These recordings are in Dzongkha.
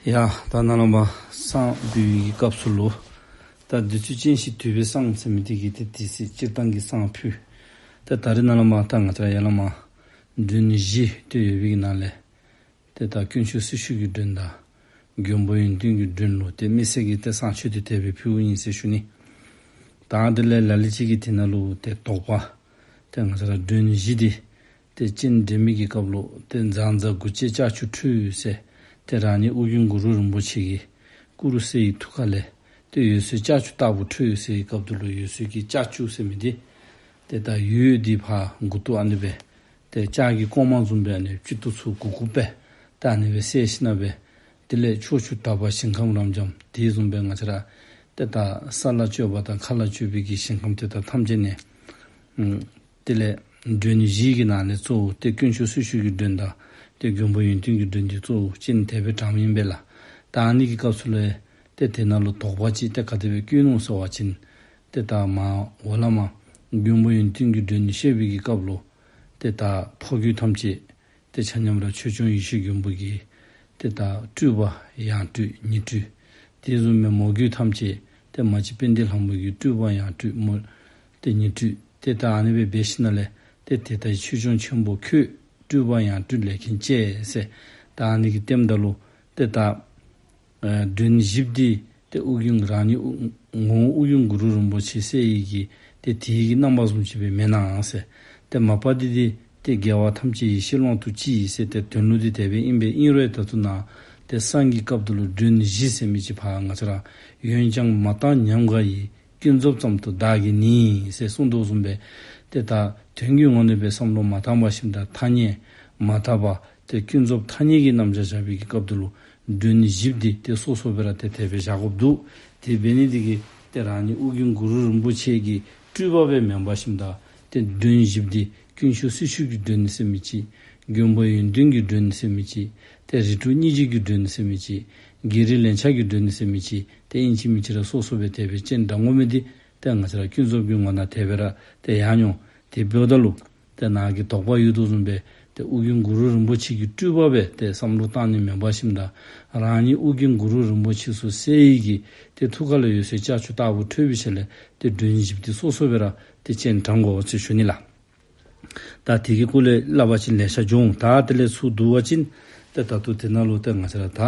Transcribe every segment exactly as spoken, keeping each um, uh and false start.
ཡ་ད་ནཱ་ལས་མར་བསང་འབུལ་བའི་སྐབས་སུ་ལུ་ད་དུས་ཚོད་ཅན་ཞིག་དུས་པའི་བསང་ཟེར་མི་དེ་གིས་ཏེ་དེ་སྲིད་སྤྱིར་བཏང་གི་བསང་ཕུལ། ད་ད་རེས་ནཱ་ལས་མར་ད་ང་བཅས་ར་ཡར་ལས་མར་མགྲོན་བཞི་ཏེ་ཡོད་པའི་ནང་ལས་ཏེ་ད་དཀོན་མཆོག་སྲི་ཞུ་གི་མགྲོན་དང་མགོན་པོ་ཡོན་ཏན་གྱི་མགྲོན་ལུ་ཏེ་དམིགས་བསལ་གྱི་ཏེ་བསང་མཆོད་དེ་དེ་སྦེ་ཕུལཝ་ཨིན་ཟེར་ཞུ་ནི། ད་དེ་ལས་ལ་ལུ་ཅིག་གིས་དེ་ནང་ལུ་ཏེ་དོགས་པ་ཏེ་ང་བཅས་ར་མགྲོན་བཞི་འདི་ཏེ་སྤྱན་འདྲེན་མི་གི་སྐབས་ལུ་ཏེ་ཛང་ཛ་དགུ་བཅད་ལྕགས་ཀྱུ་ཁྲུས་ཟེར་ཏེ་རང་ཉིད་ཨོ་རྒྱན་གུ་རུ་རིན་པོ་ཆེ་གི་སྐུ་རུ་གསལ་བའི་ཐུགས་ཀ་ལས་ཏེ་འོད་ཟེར་ལྕགས་ཀྱུ་ལྟ་བུ་འཕྲོས་ཡོད་ཟེར་བའི་སྐབས་དེ་ལུ་འོད་ཟེར་གྱི་ལྕགས་ཀྱུ་ཟེར་མི་འདི་ཏེ་ད་འོད་འདི་ཕར་མགུ་ཏོ་ཨ་ནི་སྦེ་ཏེ་ལྕགས་ཀྱི་ཀོ་མ་བཟུམ་སྦེ་ཨ་ནི་སྤྱི་ཏོག་ཚུ་གུག་གུགཔ་སྦེ་ད་ཨ་ནི་སྦེ་གསལ་ཞིནམ་ལས་དེ་ལས་ཕྱོགས་བཅུ་དག་པ་ཞིང་ཁམས་རབ་འབྱམས་དེ་བཟུམ་སྦེ་ང་བཅས་ར་ཏེ་ད་ས་ལ་སྤྱོད་པ་དང་མཁའ་ལ་སྤྱོད་པའི་གི་ཞིང་ཁམས་དེ་དག་ཐམས་ཅད་ནས་ཨུམ་དེ་ལས་མགྲོན་བཞི་གི་ནང་ལས་གཙོ་བོ་ཏེ་དཀོན་མཆོག་སྲི་ཞུ་གི་མགྲོན་དང་ཏེ་མགོན་པོ་ཡོན་ཏན་གྱི་མགྲོན་འདི་གཙོ་བོ་ཅན་དེ་སྦེ་དྲངམ་ཨིན་པས་ལགས། ད་ཨ་ནི་གི་སྐབས་སུ་ལས་ཏེ་དེ་ནང་ལུ་དོགས་པ་ཅིག་ཏེ་ག་དེ་སྦེ་བཀོད་ནུག་ཟེར་བ་ཅིན་ཏེ་ད་མར་འོག་ལས་མར་མགོན་པོ་ཡོན་ཏན་གྱི་མགྲོན་བཤད་པའི་གི་སྐབས་ལུ་ཏེ་ད་ཕོ་རྒྱུད་ཐམས་ཅད་ཏེ་ཆ་མཉམ་ར་ཆོས་སྐྱོང་ཡེ་ཤེས་མགོན་པོ་གི་ཏེ་ད་སྤྲུལ་པ་ཡང་སྤྲུལ་ཉིང་སྤྲུལ། དེ་བཟུམ་སྦེ་མོ་རྒྱུད་ཐམས་ཅད་ཏེ་མ་གཅིག་དཔལ་ལྡན་ལྷ་མོ་གི་སྤྲུལ་པ་ཡང་སྤྲུལ་མོ་ཏེ་ཉིང་སྤྲུལ་ཏེ་ད་ཨ་ནི་སྦེ་འབད་ཞིནམ་ལས་ཏེ་དེ་ལྟའི་ཆོས་སྐྱོང་ཆེན་པོ་ཁྱོད་སྤྲུལ་པ་ཡང་སྤྲུལ་ལས་མཁན་བཅས་ཟེར་ད་ཨ་ནི་གི་ལྟདམོ་ད་ལུ་ཏེ་ད་ཨ་མགྲོན་བཞི་འདི་ཏེ་ཨོ་རྒྱན་རང་ཉིད་ཨོ་ངོ་བོ་ཨོ་རྒྱན་གུ་རུ་རིན་པོ་ཆེ་གསལ་བའི་གི་ཏེ་དེའི་གི་རྣམ་པ་བཟུམ་ཅིག་སྦེ་མེན་ན་ཟེར། ཏེ་མ་པ་འདི་འདི་ཏེ་རྒྱལ་བ་ཐམས་ཅད་ཡེ་ཤེས་ཀློང་དུ་གཅིག་ཟེར་ཏེ་དོན་ལུ་འདི་དེ་སྦེ་ཨིན་པས། ཨིན་རུང་ད་ལྟོ་ནཱ་ཏེ་བསང་གི་སྐབས་དེ་ལུ་མགྲོན་བཞི་ཟེར་མི་ཅིག་ཕར་ང་བཅས་ར་འོན་ཀྱང་མ་བཏང་ཉམས་དགའ་ཡི། ཀུན་རྫོབ་ཙམ་དུ་བདག་གིས་ནི་ཟེར་གསུངས་དོ་བཟུམ་སྦེ་ཏེ་ད་དོན་གྱི་ངོ་ནས་སྦེ་བསམ་བློ་མ་བཏང་པར་ཞིནམ་ད་ཐ་སྙད་མ་དག་པ་ཏེ་ཀུན་རྫོབ་ཐ་སྙད་ཀྱི་རྣམ་གཞག་བཞག་པའི་གི་སྐབས་དེ་ལུ་མགྲོན་བཞི་འདི་ཏེ་སོ་སོ་སྦེ་ར་ཏེ་དེ་སྦེ་བཞག་དགོཔ་འདུག། དེ་འབད་ནི་འདི་གིས་ཏེ་རང་ཉིད་ཨོ་རྒྱན་གུ་རུ་རིན་པོ་ཆེ་གི་སྤྲུལ་པ་སྦེ་མེན་པར་ཞིནམ་ད་ཏེ་མགྲོན་བཞི་འདི་དཀོན་མཆོག་སྲི་ཞུ་གི་མགྲོན་ཟེར་མི་ཅིག། མགོན་པོ་ཡོན་ཏན་གྱི་མགྲོན་ཟེར་མི་ཅིག། ཏེ་རིགས་དྲུག་སྙིང་རྗེ་གི་མགྲོན་ཟེར་མི་ཅིག། བགེགས་རིགས་ལན་ཆགས་ཀྱི་མགྲོན་ཟེར་མི་ཅིག། ཏེ་ཨིན་ཅི་མིན་ཅི་ར་སོ་སོ་སྦེ་དེ་སྦེ་སྤྱན་དྲངས་དགོ་མི་འདི་ཏེ་ང་བཅས་ར་ཀུན་རྫོབ་ཀྱི་ངོ་ནང་དེ་སྦེ་ར་ཏེ་ཡང་མྱོང་། དེ་འབདཝ་ད་ལུ་ཏེ་ནཱ་གི་དོགས་པ་ཡོད་དོ་བཟུམ་སྦེ་ཏེ་ཨོ་རྒྱན་གུ་རུ་རིན་པོ་ཆེ་གི་སྤྲུལ་པ་སྦེ་ཏེ་བསམ་བློ་བཏང་ནི་མེན་པར་ཞིནམ་ད་རང་ཉིད་ཨོ་རྒྱན་གུ་རུ་རིན་པོ་ཆེ་ཚུ་གསལ་བའི་གི་ཏེ་ཐུགས་ཀ་ལས་འོད་ཟེར་ལྕགས་ཀྱུ་ལྟ་བུ་འཕྲོས་པའི་ཤུལ་ལས་ཏེ་མགྲོན་བཞི་འདི་སོ་སོ་སྦེ་ར་ཏེ་སྤྱན་དྲངས་དགོ་ཟེར་ཞུ་ནི་ལགས། ད་དེ་གི་སྐོར་ལས་སླབ་པ་ཅིན་ལེ་ཤ་འབྱུང་། ད་དེ་ལས་ཚུར་བསྡུ་བ་ཅིན་ཏེ་ད་ལྟོ་དེ་ནང་ལུ་ཏེ་ང་བཅས་ར་ད་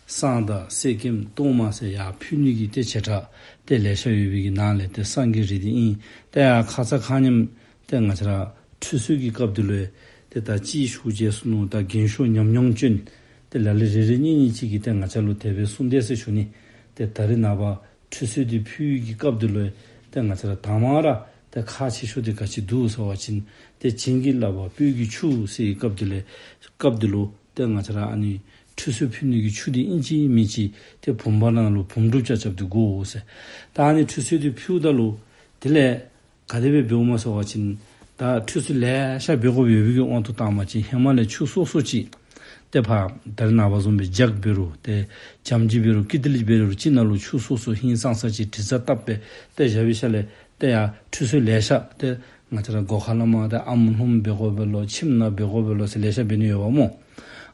བསང་དང་གསེར་སྐྱེམས་གཏོར་མ་ཟེར་ཡར་ཕུལ་ནི་གི་ཏེ་བྱེ་བྲག་ཏེ་ལེ་ཤ་ཡོད་པའི་གི་ནང་ལས་ཏེ་བསང་གི་རིགས་འདི་ཨིན། ཏེ་ཡར་ཁ་ཙ་ཁ་ཉིནམ་ཏེ་ང་བཅས་ར་ཁྲུས་གསོལ་གྱི་སྐབས་དེ་ལུ་ཏེ་ད་ཅི་ཞུ་བྱས་སོ་ནུག། ད་རྒན་ཤོས་ཉམས་མྱོང་ཅན་ཏེ་ལ་ལུ་རེ་རེ་གཉིས་གཉིས་ཅིག་གིས་ཏེ་ང་བཅས་ལུ་དེ་སྦེ་གསུངས་དེས་ཟེར་ཞུ་ནི། ཏེ་ད་རེས་ནངས་པ་ཁྲུས་གསོལ་འདི་ཕུལ་གྱི་སྐབས་དེ་ལུ་ཏེ་ང་བཅས་ར་དང་པ་ར་ཏེ་ཁག་ཆེ་ཤོས་འདི་ག་ཅི་འདུག་ཟེར་བ་ཅིན་ཏེ་བྱིན་གྱིས་བརླབས་པ་སྤོས་ཀྱི་ཆུ་ཟེར་བའི་སྐབས་དེ་ལས་སྐབས་དེ་ལུ་ཏེ་ང་བཅས་ར་ཨ་ནི་ཁྲུས་གསོལ་ཕུལ་ནི་གི་ཆུ་འདི་ཨིན་ཅི་མིན་ཅི་ཏེ་བུམ་པ་ནང་ལུ་བུམ་སྒྲུབ་རྐྱབ་རྐྱབ་འདི་དགོ་ཟེར། ད་ཨ་ནི་ཁྲུས་གསོལ་འདི་ཕུལཝ་ད་ལུ་དེ་ལས་ག་དེ་སྦེ་འབདཝ་སྨོ་ཟེར་བ་ཅིན་ད་ཁྲུས་གསོལ་ལེ་ཤ་འབད་དགོཔ་ཡོད་པའི་གི་དབང་དུ་བཏང་པ་ཅིན་ཧེ་མ་ལས་ཆུ་སོ་སོ་ཅིག་ཏེ་ཕར་ད་རེས་ནངས་པ་བཟུམ་སྦེ་ལྗགས་འབད་རུང་ཏེ་ཙམ་ཅིག་འབད་རུང་ཀི་ཏི་ལི་འབད་རུང་ཅིག་ནང་ལུ་ཆུ་སོ་སོ་ཧིང་སངས་ས་ཅིག་དྲི་རྩ་བཏབ་སྦེ་ཏེ་བཞག་པའི་ཤུལ་ལས་ཏེ་ཡར་ཁྲུས་གསོལ་ལེ་ཤ་ཏེ་ང་བཅས་ར་སྒོ་ཁ་ལས་མར་ཏེ་ཨམ་ལྷོངམ་འབད་དགོ་པས་ལོ་ཁྱིམ་ནང་འབད་དགོ་པས་ལོ་ཟེར་ལེ་ཤ་འབད་ནི་ཡོདཔ་སྨོ།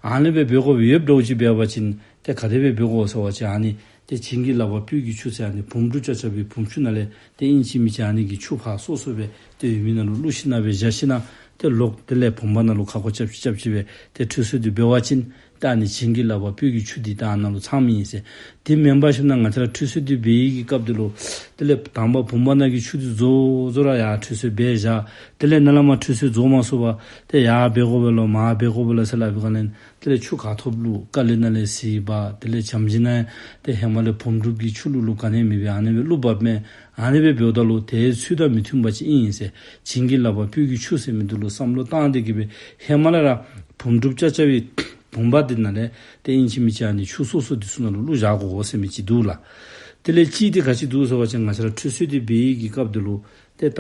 ཨ་ནི་སྦེ་འབད་དགོཔ་ཡོདཔ་འདྲཝ་ཅིག་འབད་བ་ཅིན་ཏེ་ག་དེ་སྦེ་འབད་དགོ་ཟེར་བ་ཅིན་ཨ་ནི་ཏེ་བྱིན་གྱིས་བརླབས་པ་སྤོས་ཀྱི་ཆུ་ཟེར་ཨ་ནི་བུམ་སྒྲུབ་རྐྱབ་རྐྱབ་པའི་བུམ་ཆུ་ནང་ལས་ཏེ་ཨིན་ཅི་མིན་ཅི་ཨ་ནི་གི་ཆུ་ཕར་སོ་སོ་སྦེ་ཏེ་ཡོད་མི་ནང་ལུ་བླུགས་ཞིནམ་སྦེ་བཞག་ཞིནམ་ཏེ་ལོག་དེ་ལས་བུམ་པ་ནང་ལུ་ཁ་སྐོར་རྐྱབ་ཅི་རྐྱབ་ཅི་སྦེ་ཏེ་ཁྲུས་གསོལ་འདི་འབད་བ་ཅིན་ད་ཨ་ནི་བྱིན་གྱིས་བརླབས་པ་སྤོས་ཀྱི་ཆུ་འདི་ད་ཨ་ནཱ་ལུ་ཚངམ་ཨིན་ཟེར། དེ་མེན་པར་ཞིནམ་ང་བཅས་ར་ཁྲུས་གསོལ་འདི་འབད་བའི་གི་སྐབས་དེ་ལུ་དེ་ལས་དང་པ་བུམ་པ་ནང་གི་ཆུ་འདི་རྫོགས་རྫོགས་ར་ཡར་ཁྲུས་གསོལ་འབད་བཞག། དེ་ལས་ནཱ་ལས་མར་ཁྲུས་གསོལ་རྫོགས་མ་ཚུགས་པར་ཏེ་ཡར་འབད་དགོ་པས་ལོ་མར་འབད་དགོ་པས་ལོ་ཟེར་སླབ་པའི་སྒང་ལས་དེ་ལས་ཆུ་ག་ཐོབ་བླུགས། ཀ་ལི་ནང་ལས་བསིལ་བ། དེ་ལས་ཙམ་ཅིག་ནང་ཏེ་ཧེ་མ་ལས་བུམ་སྒྲུབ་ཀྱི་ཆུ་བླུགས་བླུགས་ག་ནི་མེད་པས། ཨ་ནི་སྦེ་བླུགས་བབ་མས། ཨ་ནི་སྦེ་འབདཝ་ད་ལུ་ཏེ་ཚུལ་དང་མི་མཐུན་པ་ཅིག་ཨིན་ཟེར། བྱིན་གྱིས་བརླབས་པ་སྤོས་ཀྱི་ཆུ་ཟེར་མི་འདི་ལུ་བསམ་བློ་བཏང་སྟེ་གི་སྦེ་ཧེ་མ་ལས་ར་བུམ་སྒྲུབ་རྐྱབ་རྐྱབ་པའི་བུམ་པ་འདི་ནང་ལས་ཏེ་ཨིན་ཅི་མིན་ཅི་ཨ་ནི་ཆུ་སོ་སོ་འདི་ཚུ་ནང་ལུ་བླུགས་བཞག་དགོ་ཟེར་མི་ཅིག་འདུག་ལགས། དེ་ལས་གཅིག་འདི་ག་ཅི་འདུག་ཟེར་བ་ཅིན་ང་བཅས་ར་ཁྲུས་གསོལ་འདི་འབད་བའི་གི་སྐབས་དེ་ལུ་ཏེ་ད་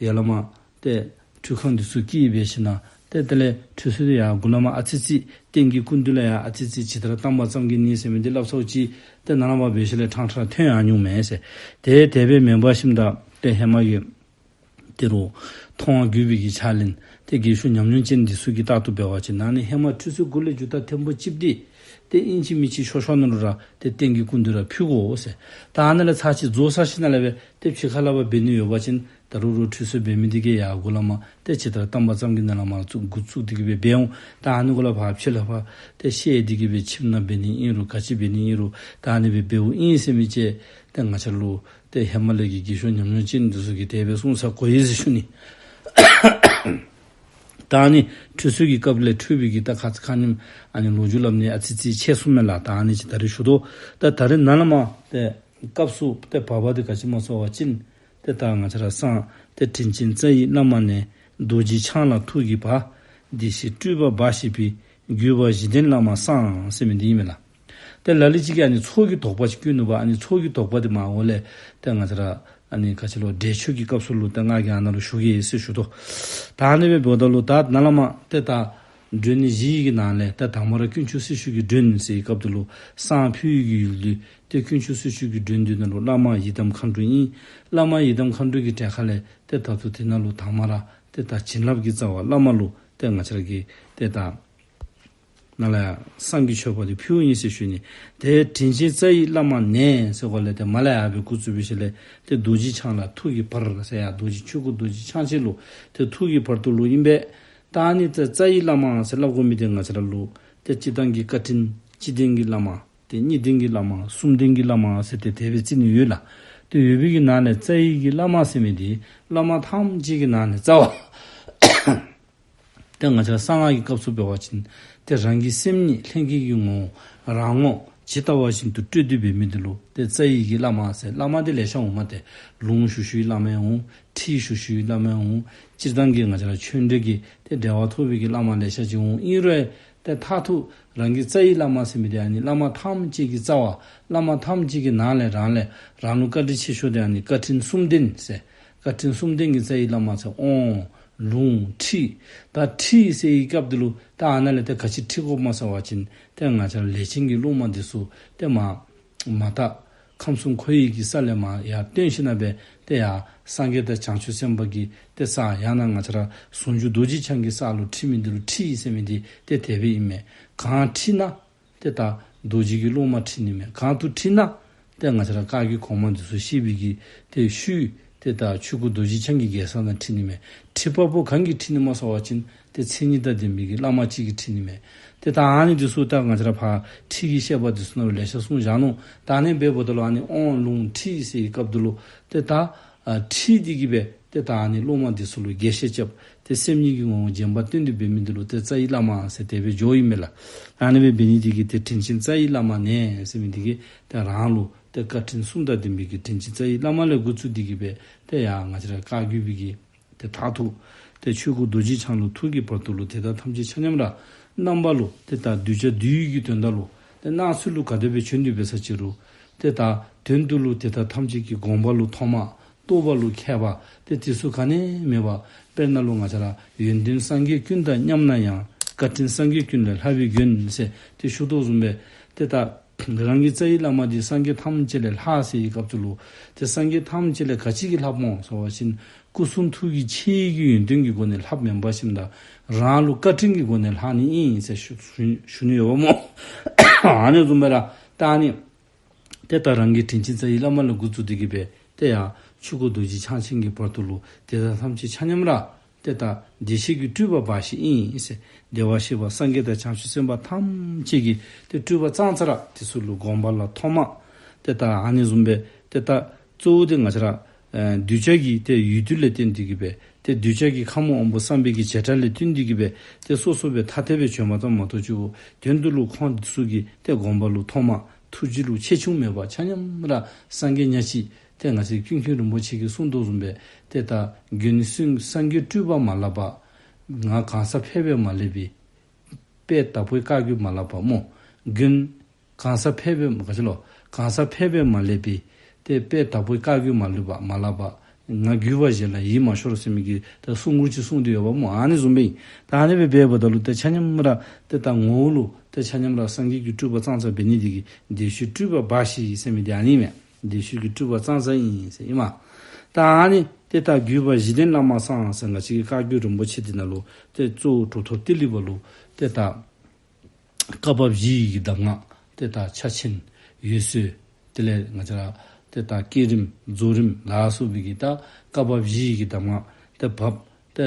ཡར་ལས་མར་ཏེ་ཁྲུས་ཁང་འདི་ཚུ་དཀྱིལ་འབད་ཞིནམ་ཏེ་དེ་ལས་ཁྲུས་གསོལ་འདི་ཡར་མགུ་ལས་མར་ཨ་ཙི་ཙི་སྟེང་གི་སྐུ་མདུན་ལས་ཡར་ཨ་ཙི་ཙི་ཇི་ལྟར་བཏང་པ་ཙམ་གྱིས་ནི་ཟེར་མི་འདི་སླབ་ཚརཝ་ཅིག་ཏེ་ནཱ་ལས་མར་འབད་ཞིནམ་ལས་ཕྲང་ཕྲང་ཐོན་ཡར་འོང་མས་ཟེར། ཏེ་དེ་སྦེ་མེན་པར་ཞིནམ་ད་ཏེ་ཧེ་མ་གི་ཏེ་རུང་མཐོང་བ་བརྒྱུད་པའི་གི་ཕྱག་ལེན་ཏེ་རྒས་ཤོས་ཉམས་མྱོང་ཅན་འདི་ཚུ་གིས་རྟག་ཏུ་འབད་བ་ཅིན་ཨ་ནི་ཧེ་མ་ཁྲུས་གསོལ་འགོ་ལས་མཇུག་ད་ཐེངས་པོ་གཅིག་འདི་ ཏེ་ཨིན་ཅི་མིན་ཅི་ཤོར་ཤོར་ནང་ལུ་ར་ཏེ་རྟེན་གྱི་སྐུ་མདུན་ར་ཕུལ་དགོ་ཟེར། ད་ཨ་ནཱ་ལས་ཚར་གཅིག་རྫོགས་ཚར་ཞིནམ་ལས་སྦེ་ཏེ་ཕྱི་ཁ་ལས་ཕར་འབད་ནི་ཡོད་པ་ཅིན་ད་རུང་རུང་ཁྲུས་གསོལ་འབད་མི་འདི་གིས་ཡར་མགུ་ལས་མར་ཏེ་ཇི་ལྟར་བཏང་པ་ཙམ་གྱི་ནང་ལས་མར་བཙུགས་འགོ་བཙུགས་ཏེ་གི་སྦེ་འབད་འོང་། ད་ཨ་ནི་གུ་ལས་ཕར་ཕྱི་ལས་ཕར་ཏེ་བཤལ་ཏེ་གི་སྦེ་ཁྱིམ་ནང་འབད་ནི་ཨིན་རུང་ག་ཅི་འབད་ནི་ཨིན་རུང་ད་ཨ་ནི་སྦེ་འབདཝ་ཨིན་ཟེར་མི་ཅིག་ཏེ་ང་བཅས་ལུ་ཏེ་ཧེ་མ་ལས་ཀྱི་དགེ་སློང་ཉམས་མྱོང་ཅན་འདི་ཚུ་གིས་དེ་སྦེ་གསུངས་ས་གོ་ཡི་ཟེར་ཞུ་ནི། ད་ཨ་ནི་ཁྲུས་གསོལ་གྱི་སྐབས་ལས་འཕྲོས་པའི་གི་ད་ཁ་ཙ་ཁ་ཉིནམ་ཨ་ནི་ལོ་རྒྱུས་སླབ་ནི་ཨ་ཙི་ཙི་ཆད་སོང་མས་ལགས། ད་ཨ་ནི་ཅིག་ད་རིས་ཞུ་དོ། ད་ད་རིས་ནཱ་ལས་མར་ཏེ་སྐབས་སུ་ཏེ་བབ་པ་འདི་ག་ཅི་སྨོ་ཟེར་བ་ཅིན་ཏེ་ད་ང་བཅས་ར་གསང་ཏེ་དྲིན་ཅན་རྩ་བའི་བླ་མ་ནས། རྡོ་རྗེ་འཆང་ལ་ཐུགས་ཀྱི་བར། བདེ་གཤེགས་སྤྲུལ་པ་འབར་ཞེས་པའི། བརྒྱུད་པ་བཞི་ལྡན་བླ་མ་གསང་ཟེར་མི་འདི་ཨིན་མས་ལགས། ཏེ་ལ་ལུ་ཅིག་གིས་ཨ་ནི་ཚོགས་ཀྱི་དོགས་པ་ཅིག་བསྐུལ་ནུག་པ། ཨ་ནི་ཚོགས་ཀྱི་དོགས་པ་འདི་མར་འོག་ལས་ཏེ་ང་བཅས་ར་ཨ་ནི་ག་ཅི་ལོ་འགྲེལ་བརྗོད་ཀྱི་སྐབས་སུ་ལུ་ཏེ་ང་གིས་ཨ་ནཱ་ལུ་ཞུ་གེ་ཟེར་ཞུ་དོ། ད་ཨ་ནི་སྦེ་འབདཝ་ད་ལུ་ད་ནཱ་ལས་མར་ཏེ་ད་མགྲོན་གཉེར་བཞི་གི་ནང་ལས་ད་དང་པ་ར་དཀོན་མཆོག་སྲི་ཞུ་གི་མགྲོན་ཟེར་བའི་སྐབས་དེ་ལུ་གསང་ཕུལ་བའི་གི་ཡུལ་འདི་ཏེ་དཀོན་མཆོག་སྲི་ཞུ་གི་མགྲོན་འདི་ནང་ལུ་བླ་མ་ཡི་དམ་མཁའ་འགྲོ་ཨིན། བླ་མ་ཡི་དམ་མཁའ་འགྲོ་གི་གྲལ་ཁ་ལས་ཏེ་ད་ལྟོ་དེ་ནང་ལུ་དང་པ་ར་ཏེ་ད་བྱིན་རླབས་ཀྱི་རྩ་བ་བླ་མ་ལུ་ཏེ་ང་བཅས་ར་གིས་ཏེ་ད་ནཱ་ལས་ཡར་བསང་གི་མཆོད་པ་འདི་ཕུལཝ་ཨིན་ཟེར་ཞུ་ནི། ཏེ་དྲིན་ཅན་རྩ་བའི་བླ་མ་ནས་ཟེར་གོ་ལས་ཏེ་མར་ལས་ཡར་སྦེ་འགོ་བཙུགས་པའི་ཤུལ་ལས་ཏེ་རྡོ་རྗེ་འཆང་ལ་ཐུགས་ཀྱི་བར་ཟེར་ཡར་རྡོ་རྗེ་ཆོས་སྐུ་རྡོ་རྗེ་འཆང་ཆེན་ལུ་ཏེ་ཐུགས་ཀྱི་བར་དུ་ལུ་ཨིན་པས། ད་ཨ་ནི་ཏེ་རྩ་བའི་བླ་མ་ཟེར་སླབ་དགོ་མི་འདི་ང་བཅས་ར་ལུ་ཏེ་སྤྱིར་བཏང་གི་བཀའ་དྲིན་སྤྱི་དོན་གྱི་བླ་མ་ཏེ་གཉིས་ལྡན་གྱི་བླ་མ་གསུམ་ལྡན་གྱི་བླ་མ་ཟེར་ཏེ་དེ་སྦེ་རྩི་ནི་ཡོད་ལགས། ཏེ་ཡོད་པའི་གི་ནང་ལས་རྩ་བའི་གི་བླ་མ་ཟེར་མི་འདི་བླ་མ་ཐམས་ཅད་ཀྱི་ནང་ལས་རྩ་བ། ཏེ་ང་བཅས་གསང་སྔགས་ཀྱི་སྐབས་སུ་འབད་བ་ཅིན་ཏེ་རང་གི་སེམས་ཉིད་ལྷན་སྐྱེས་ཀྱི་ངོ་བོ་རང་ངོ་ཇི་ལྟ་བ་བཞིན་དུ་སྤྲོད་དེ་འབད་མི་འདི་ལུ་ཏེ་རྩ་བའི་གི་བླ་མ་ཟེར། བླ་མ་འདི་ལེ་ཤ་འོང་མས། ཏེ་ལུང་ཞུ་ཞུ་བའི་བླ་མ་འོང་། ཁྲིད་ཞུ་ཞུ་བའི་བླ་མ་འོང་། སྤྱིར་བཏང་གི་ང་བཅས་ར་ཆོས་འབྲེལ་གྱི་ཏེ་འབྲེལ་བ་ཐོགས་པའི་གི་བླ་མ་ལེ་ཤ་ཅིག་འོང་། ཨིན་རུང་ཏེ་མཐར་ཐུག་རང་གི་རྩ་བའི་བླ་མ་ཟེར་མི་འདི་ཨ་ནི་བླ་མ་ཐམས་ཅད་ཀྱི་རྩ་བ། བླ་མ་ཐམས་ཅད་ཀྱི་ནང་ལས་རང་ལས་རང་ལུ་བཀའ་དྲིན་ཆེ་ཤོས་འདི་ཨ་ནི་བཀའ་དྲིན་གསུམ་ལྡན་ཟེར། བཀའ་དྲིན་གསུམ་ལྡན་གྱི་རྩ་བའི་བླ་མ་ཟེར། དབང་ལུང་ཁྲིད། ད་ཁྲིད་ཟེར་བའི་སྐབས་འདི་ལུ་ད་ཨ་ནཱ་ལས་ཏེ་ག་ཅི་ཁྲིད་དགོཔ་སྨོ་ཟེར་བ་ཅིན་ཏེ་ང་བཅས་ར་ལས་ཅན་གྱི་སློབ་མ་འདི་ཚུ་ཏེ་མར་མར་ད་ཁམས་གསུམ་འཁོར་བའི་གི་ས་ལས་མར་ཡར་བཏོན་ཞིནམ་ལས་སྦེ་ཏེ་ཡར་སངས་རྒྱས་དང་བྱང་ཆུབ་སེམས་དཔའ་གི་ཏེ་ས་ཡང་ན་ང་བཅས་ར་ཟུང་འཇུག་རྡོ་རྗེ་འཆང་གི་ས་ལུ་ཁྲིད་མི་འདི་ལུ་ཁྲིད་ཟེར་མི་འདི་ཏེ་དེ་སྦེ་ཨིན་མས། གང་ཁྲིད་ན་ཏེ་ད་རྡོ་རྗེ་གི་སློབ་མ་ཁྲིད་ནི་མས། གང་དུ་ཁྲིད་ན་ཏེ་ང་བཅས་ར་བཀའ་བརྒྱུད་གོང་མ་འདི་ཚུ་བཤད་པའི་གི་ཏེ་ཤུལ་ཏེ་ད་ཆོས་སྐུ་རྡོ་རྗེ་འཆང་གི་རྒྱལ་ས་ནང་ཁྲིད་ནི་མས། ཁྲིད་པ་པོ་གང་གིས་ཁྲིད་ནི་སྨོ་ཟེར་བ་ཅིན་ཏེ་མཚན་ཉིད་དང་ལྡན་པའི་གི་བླ་མ་གཅིག་གིས་ཁྲིད་ནི་མས། ཏེ་ད་ཨ་ནི་འདི་ཚུ་ད་ང་བཅས་ར་ཕར་ཁྲིད་ཀྱི་བཤད་པ་འདི་ཚུ་ནང་ལུ་ལེ་ཤ་གསུངས་བཞག་ནུག། ད་ཨ་ནི་འབདཝ་ད་ལུ་ཨ་ནི་དབང་ལུང་ཁྲིད་ཟེར་བའི་སྐབས་འདི་ལུ་ཏེ་ད་ཨ་ཁྲིད་དེ་གི་སྦེ་ཏེ་ད་ཨ་ནི་སློབ་མ་འདི་ཚུ་ལུ་རྒྱས་བཤད་རྐྱབ། ཏེ་སེམས་ཉིད་ཀྱི་ངོ་བོ་རྗེན་པ་སྟོན་ཏེ་འབད་མི་འདི་ལུ་ཏེ་རྩ་བའི་བླ་མ་ཟེར་དེ་སྦེ་འགྱོཝ་ཨིན་མས་ལགས། ཨ་ནི་སྦེ་འབད་ནི་དེ་གིས་ཏེ་དྲིན་ཅན་རྩ་བའི་བླ་མ་ནས་ཟེར་མི་འདི་གིས་ཏེ་རང་ལུ་ཏེ་བཀའ་དྲིན་གསུམ་དང་ལྡན་པའི་གི་དྲིན་ཅན་རྩ་བའི་བླ་མ་ལས་འགོ་བཙུགས་ཏེ་གི་སྦེ་ཏེ་ཡར་ང་བཅས་ར་བཀའ་བརྒྱུད་པའི་གི་ཏེ་མཐར་ཐུག་ཏེ་ཆོས་སྐུ་རྡོ་རྗེ་འཆང་ལུ་ཐུགས་ཀྱི་བར་དུ་ལུ་དེ་དག་ཐམས་ཅད་ཆ་མཉམ་ར་རྣམ་པ་ལུ་ཏེ་ད་གདུལ་བྱ་འདུལ་བའི་གི་དོན་དག་ལུ་ཏེ་སྣང་ཚུལ་ལུ་ག་དེ་སྦེ་བྱོན་ཏེ་འབད་ས་ཅི་རུང་ཏེ་ད་དོན་དུ་ལུ་དེ་དག་ཐམས་ཅད་ཀྱི་དགོངས་པ་ལུ་ཐོགས་མ། རྟོགས་པ་ལུ་མཁས་པ། ཏེ་དེ་ཚུ་ག་ནི་མེད་པར་དཔེར་ན་ལུ་ང་བཅས་ར་ཡོན་ཏན་སངས་རྒྱས་ཀུན་དང་མཉམ་ན་ཡང་། བཀའ་དྲིན་སངས་རྒྱས་ཀུན་ལས་ལྷག་པའི་མགོན་ཟེར་ཏེ་ཞུ་དོ་བཟུམ་སྦེ་ཏེ་ད་རང་གི་རྩ་བའི་བླ་མ་འདི་སངས་རྒྱས་ཐམས་ཅད་ལས་ལྷག་ཟེར་བའི་སྐབས་སུ་ལུ་ཏེ་སངས་རྒྱས་ཐམས་ཅད་ལས་ག་ཅི་གིས་ལྷགཔ་སྨོ་ཟེར་བ་ཅིན་སྐུ་གསུང་ཐུགས་ཀྱི་ཆེ་བའི་གི་ཡོན་ཏན་གྱི་སྒོ་ནས་ལྷགཔ་མེན་པར་ཞིནམ་ད་རང་ལུ་བཀའ་དྲིན་གྱི་སྒོ་ནས་ལྷག་ནི་ཨིན་ཟེར་ཞུ་ཞུ་ཞུ་ནི་ཡོདཔ་སྨོ། ཨ་ནི་བཟུམ་སྦེ་ར་ད་ཨ་ནི་ཏེ་ད་རང་གི་དྲིན་ཅན་རྩ་བའི་བླ་མ་ལས་འགོ་བཙུགས་ཏེ་གི་སྦེ་ཏེ་ཡར་ཆོས་སྐུ་རྡོ་རྗེ་འཆང་ཆེན་གྱི་བར་དུ་ལུ་དེ་དག་ཐམས་ཅད་ཆ་མཉམ་ར་ཏེ་ད་བདེ་གཤེགས་ཀྱི་སྤྲུལ་པ་འབར་ཞིང་ཨིན་ཟེར། བདེ་བར་གཤེགས་པ་སངས་རྒྱས་དང་བྱང་ཆུབ་སེམས་དཔའ་ཐམས་ཅད་ཀྱི་ཏེ་སྤྲུལ་པ་ཙང་ཙ་ར་དེ་ཚུ་ལུ་དགོངས་པ་ལ་ཐོགས་མ། ཏེ་ད་ཨ་ནི་བཟུམ་སྦེ་ཏེ་ད་གཙོ་བོ་དེ་ང་བཅས་ར་ཨེ་གདུལ་བྱ་གི་ཏེ་ཡུལ་དུས་ལས་བརྟེན་ཏེ་གི་སྦེ་ཏེ་གདུལ་བྱ་གི་ཁམས་དབང་པོ་བསམ་པའི་གི་བྱེ་བྲག་ལས་བརྟེན་ཏེ་གི་སྦེ་ཏེ་སོ་སོ་སྦེ་ཐ་དད་སྦེ་བྱོན་པ་ཙམ་མ་གཏོགས་ཅིག་དོན་དུ་ལུ་ཁོང་དེ་ཚུ་གི་ཏེ་དགོངས་པ་ལུ་ཐོགས་མ། ཐུགས་རྗེ་ལུ་ཆེ་ཆུང་མེད་པར་ཆ་མཉམ་ར་སངས་རྒྱས་ཉག་གཅིག་ཏེ་ང་བཅས་ཀུན་མཁྱེན་རིན་པོ་ཆེ་གིས་གསུངས་དོ་བཟུམ་སྦེ་ཏེ་ད་མགོན་སངས་རྒྱས་སྤྲུལ་པ་མ་ལགས་པ། ང་གང་ཟག་ཕལ་པས་མ་ལེགས་པའི། དཔལ་དྭགས་པོའི་བཀའ་བརྒྱུད་མ་ལགས་པ་སྨོ། མགོན་གང་ཟག་ཕལ་པས་ག་ཅི་ལོ། གང་ཟག་ཕལ་པས་མ་ལེགས་པའི། ཏེ་དཔལ་དྭགས་པོའི་བཀའ་བརྒྱུད་མ་ལུས་པ་མ་ལགས་པ། ང་བརྒྱུད་པ་གཞན་ལ་ཡིད་མ་ཤོར་ཟེར་མི་གི་ད་གསུང་མགུར་ཅིག་གསུངས་ཏེ་ཡོདཔ་སྨོ། ཨ་ནི་བཟུམ་སྦེ་ཨིན། ད་ཨ་ནི་སྦེ་འབདཝ་ད་ལུ་ཏེ་ཆ་མཉམ་ར་ཏེ་ད་ངོ་བོ་ལུ་ཏེ་ཆ་མཉམ་ར་སངས་རྒྱས་ཀྱི་སྤྲུལ་པ་ཙང་ཙ་འབད་ནི་དེ་གིས་བདེ་གཤེགས་སྤྲུལ་པ་འབར་ཞིང་ཟེར་མི་དེ་ཨ་ནི་མས། བདེ་གཤེགས་ཀྱི་སྤྲུལ་པ་ཙང་ཙ་ཨིན་ཟེར་ཨིན་མས། ད་ཨ་ནི་ཏེ་ད་བརྒྱུད་པ་བཞི་ལྡན་བླ་མ་གསང་ཟེར་ང་བཅས་ཀྱི་བཀའ་བརྒྱུད་རིན་པོ་ཆེ་འདི་ནང་ལུ་ཏེ་གཙོ་བོ་གྲུབ་ཐོབ་ཏི་ལི་པ་ལུ་ཏེ་ད་ བཀའ་བབས་བཞི་ཡི་གི་གདམས་ངག་ཏེ་ད་ཕྱག་ཆེན་འོད་གསལ། དེ་ལས་ང་བཅས་ར་ཏེ་ད་བསྐྱེད་རིམ་རྫོགས་རིམ་ལ་སོགས་པའི་གི་ད་བཀའ་བབས་བཞི་ཡི་གི་གདམས་ངག་ཏེ་བབས། ཏེ་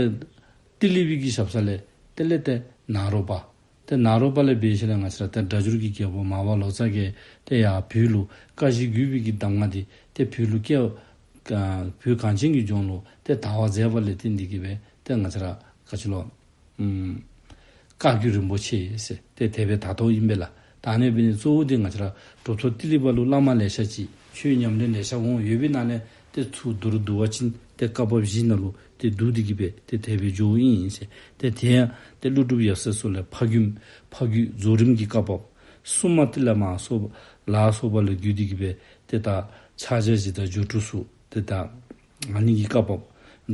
ཏི་ལི་པའི་གི་ཞབས་ས་ལས་དེ་ལས་ཏེ་ནཱ་རོ་པ། ཏེ་ནཱ་རོ་པ་ལས་འབད་ཞིནམ་ལས་ང་བཅས་ར་ཏེ་སྒྲ་སྒྱུར་གྱི་རྒྱལ་པོ་མར་པ་ལོ་ཙཱ་གིས་ཏེ་ཡར་བོད་ལུ་བཀའ་བཞི་བརྒྱུད་པའི་གི་གདམས་ངག་འདི་ཏེ་བོད་ལུ་བསྐྱལ། བོད་གངས་ཅན་གྱི་ལྗོངས་ལུ་ཏེ་དར་བར་མཛད་པ་ལས་བརྟེན་ཏེ་གིས་སྦེ་ཏེ་ང་བཅས་ར་ག་ཅི་ལོ། ཨམ་བཀའ་བརྒྱུད་རིན་པོ་ཆེ་ཟེར་ཏེ་དེ་སྦེ་དར་དོ་ཨིན་པས་ལགས། ད་ཨ་ནི་འབད་ནི་གཙོ་བོ་འདི་ང་བཅས་ར་གྲུབ་ཐོབ་ཏི་ལི་པ་ལུ་བླ་མ་ལེ་ཤ་ཅིག་ཆོས་ཉམས་ལེན་ལེ་ཤ་འོང་ཡོད་པའི་ནང་ལས་ཏེ་ཚུར་མདོར་བསྡུ་བ་ཅིན་ཏེ་བཀའ་བབས་བཞི་ནང་ལུ་ཏེ་བསྡུ་སྟེ་གིས་སྦེ་ཏེ་དེ་སྦེ་འགྱོཝ་ཨིན་ཟེར། ཏེ་དེ་ཡང་ཏེ་ཀླུ་སྒྲུབ་ཡབ་སྲས་སོགས་ལས་ཕ་རྒྱུད་ཕ་རྒྱུད་རྫོགས་རིམ་གྱི་བཀའ་བབས། སྲུང་མ་ཏི་ལ་མ་སོགས་ལ་སོགས་པ་ལས་བརྒྱུད་དེ་གིས་སྦེ་ཏེ་ད་ཕྱག་རྒྱ་བཞི་དང་སྦྱོར་དྲུག་སོགས་ཏེ་ད་ཨ་ནི་གི་བཀའ་བབས།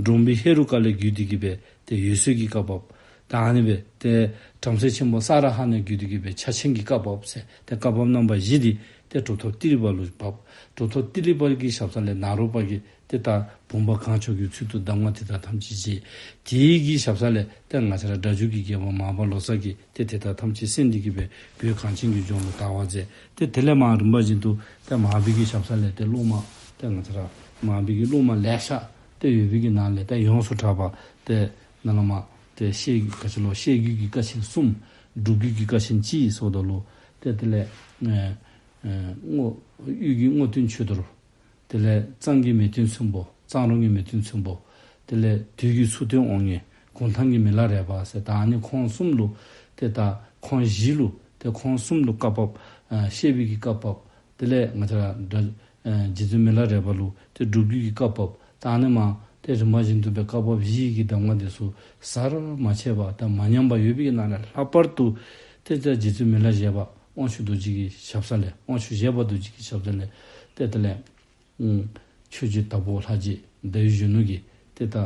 འབྲོམ་པའི་ཧེ་རུ་ཀ་ལས་བརྒྱུད་དེ་གིས་སྦེ་ཏེ་འོད་གསལ་གྱི་བཀའ་བབས། ད་ཨ་ནི་སྦེ་ཏེ་བྲམ་ཟེ་ཆེན་པོ་ས་ར་ཧ་ནས་བརྒྱུད་དེ་གིས་སྦེ་ཕྱག་ཆེན་གྱི་བཀའ་བབས་ཟེར་ཏེ་བཀའ་བབས་རྣམ་པ་བཞི་འདི་ཏེ་གྲུབ་ཐོབ་ཏི་ལི་པ་ལུ་བབས། གྲུབ་ཐོབ་ཏི་ལི་པ་གི་ཞབས་ས་ལས་ནཱ་རོ་པ་གིས་ཏེ་ད་བུམ་པ་གང་བྱོ་གི་ཚུལ་དུ་གདམས་ངག་དེ་དག་ཐམས་ཅད་མཇལ། དེ་གི་ཞབས་ས་ལས་ཏེ་ང་བཅས་ར་སྒྲ་སྒྱུར་གྱི་རྒྱལ་པོ་མར་པ་ལོ་ཙཱ་གིས་ཏེ་དེ་དག་ཐམས་ཅད་གསན་ཏེ་གིས་སྦེ་བོད་གངས་ཅན་གྱི་ལྗོངས་ལུ་དར་བར་མཛད། ཏེ་དེ་ལས་མར་རིམ་པ་བཞིན་དུ་ཏེ་མར་པའི་གི་ཞབས་ས་ལས་ཏེ་སློབ་མ་ཏེ་ང་བཅས་ར་མར་པའི་གི་སློབ་མ་ལེ་ཤ་ཏེ་ཡོད་པའི་གི་ནང་ལས་ཏེ་ཡོངས་སུ་གྲགས་པ་ཏེ་ནཱ་ལས་མར་ཏེ་བཤད་ག་ཅི་ལོ་བཤད་རྒྱུད་ཀྱི་ཀ་ཆེན་གསུམ། སྒྲུབ་རྒྱུད་ཀྱི་ཀ་ཆེན་གཅིག་སོགས་དང་ལུ་ཏེ་དེ་ལས་ཨེ་ཨེ་དངོས་དབུས་ཀྱི་དངོས་བསྟན་ཆོས་རྡོར། དེ་ལས་གཙང་གི་མེས་སྟོན་ཚོན་པོ། གཙང་རོང་གི་མེས་སྟོན་ཚོན་པོ། དེ་ལས་དུས་ཀྱི་མཚུར་སྟོན་དབང་ངེ། གུང་ཐང་གི་མི་ལ་རས་པ་ཟེར་ད་ཨ་ནི་ཁོང་གསུམ་ལུ་ཏེ་ད་ཁོང་བཞི་ལུ་ཏེ་ཁོང་གསུམ་ལུ་བཀའ་བབས་ཨ་བཤད་པའི་གི་བཀའ་བབས། དེ་ལས་ང་བཅས་ར་སྒྲ་ཨ་རྗེ་བཙུན་མི་ལ་རས་པ་ལུ་ཏེ་སྒྲུབ་རྒྱུད་ཀྱི་བཀའ་བབས། ད་ཨ་ནི་མར་ཏེ་རིམ་པ་བཞིན་དུ་སྦེ་བཀའ་བབས་བཞི་ཡི་གི་གདམས་ངག་འདི་ཚུ་ཟད་མ་ཆད་པ་ད་མ་ཉམས་པ་ཡོད་པའི་གི་ནང་ལས་ལྷག་པར་དུ་ཏེ་ད་རྗེ་བཙུན་མི་ལ་བཞད་པ་དབང་ཕྱུག་རྡོ་རྗེ་གི་ཞབས་ས་ལས་དབང་ཕྱུག་བཞད་པ་རྡོ་རྗེ་གི་ཞབས་ས་ལས་ཏེ་དེ་ལས་ཨུམ་ཆོས་རྗེ་དྭགས་པོ་ལྷ་རྗེ་ཟླ་འོད་གཞོན་ནུ་གིས་ཏེ་ད་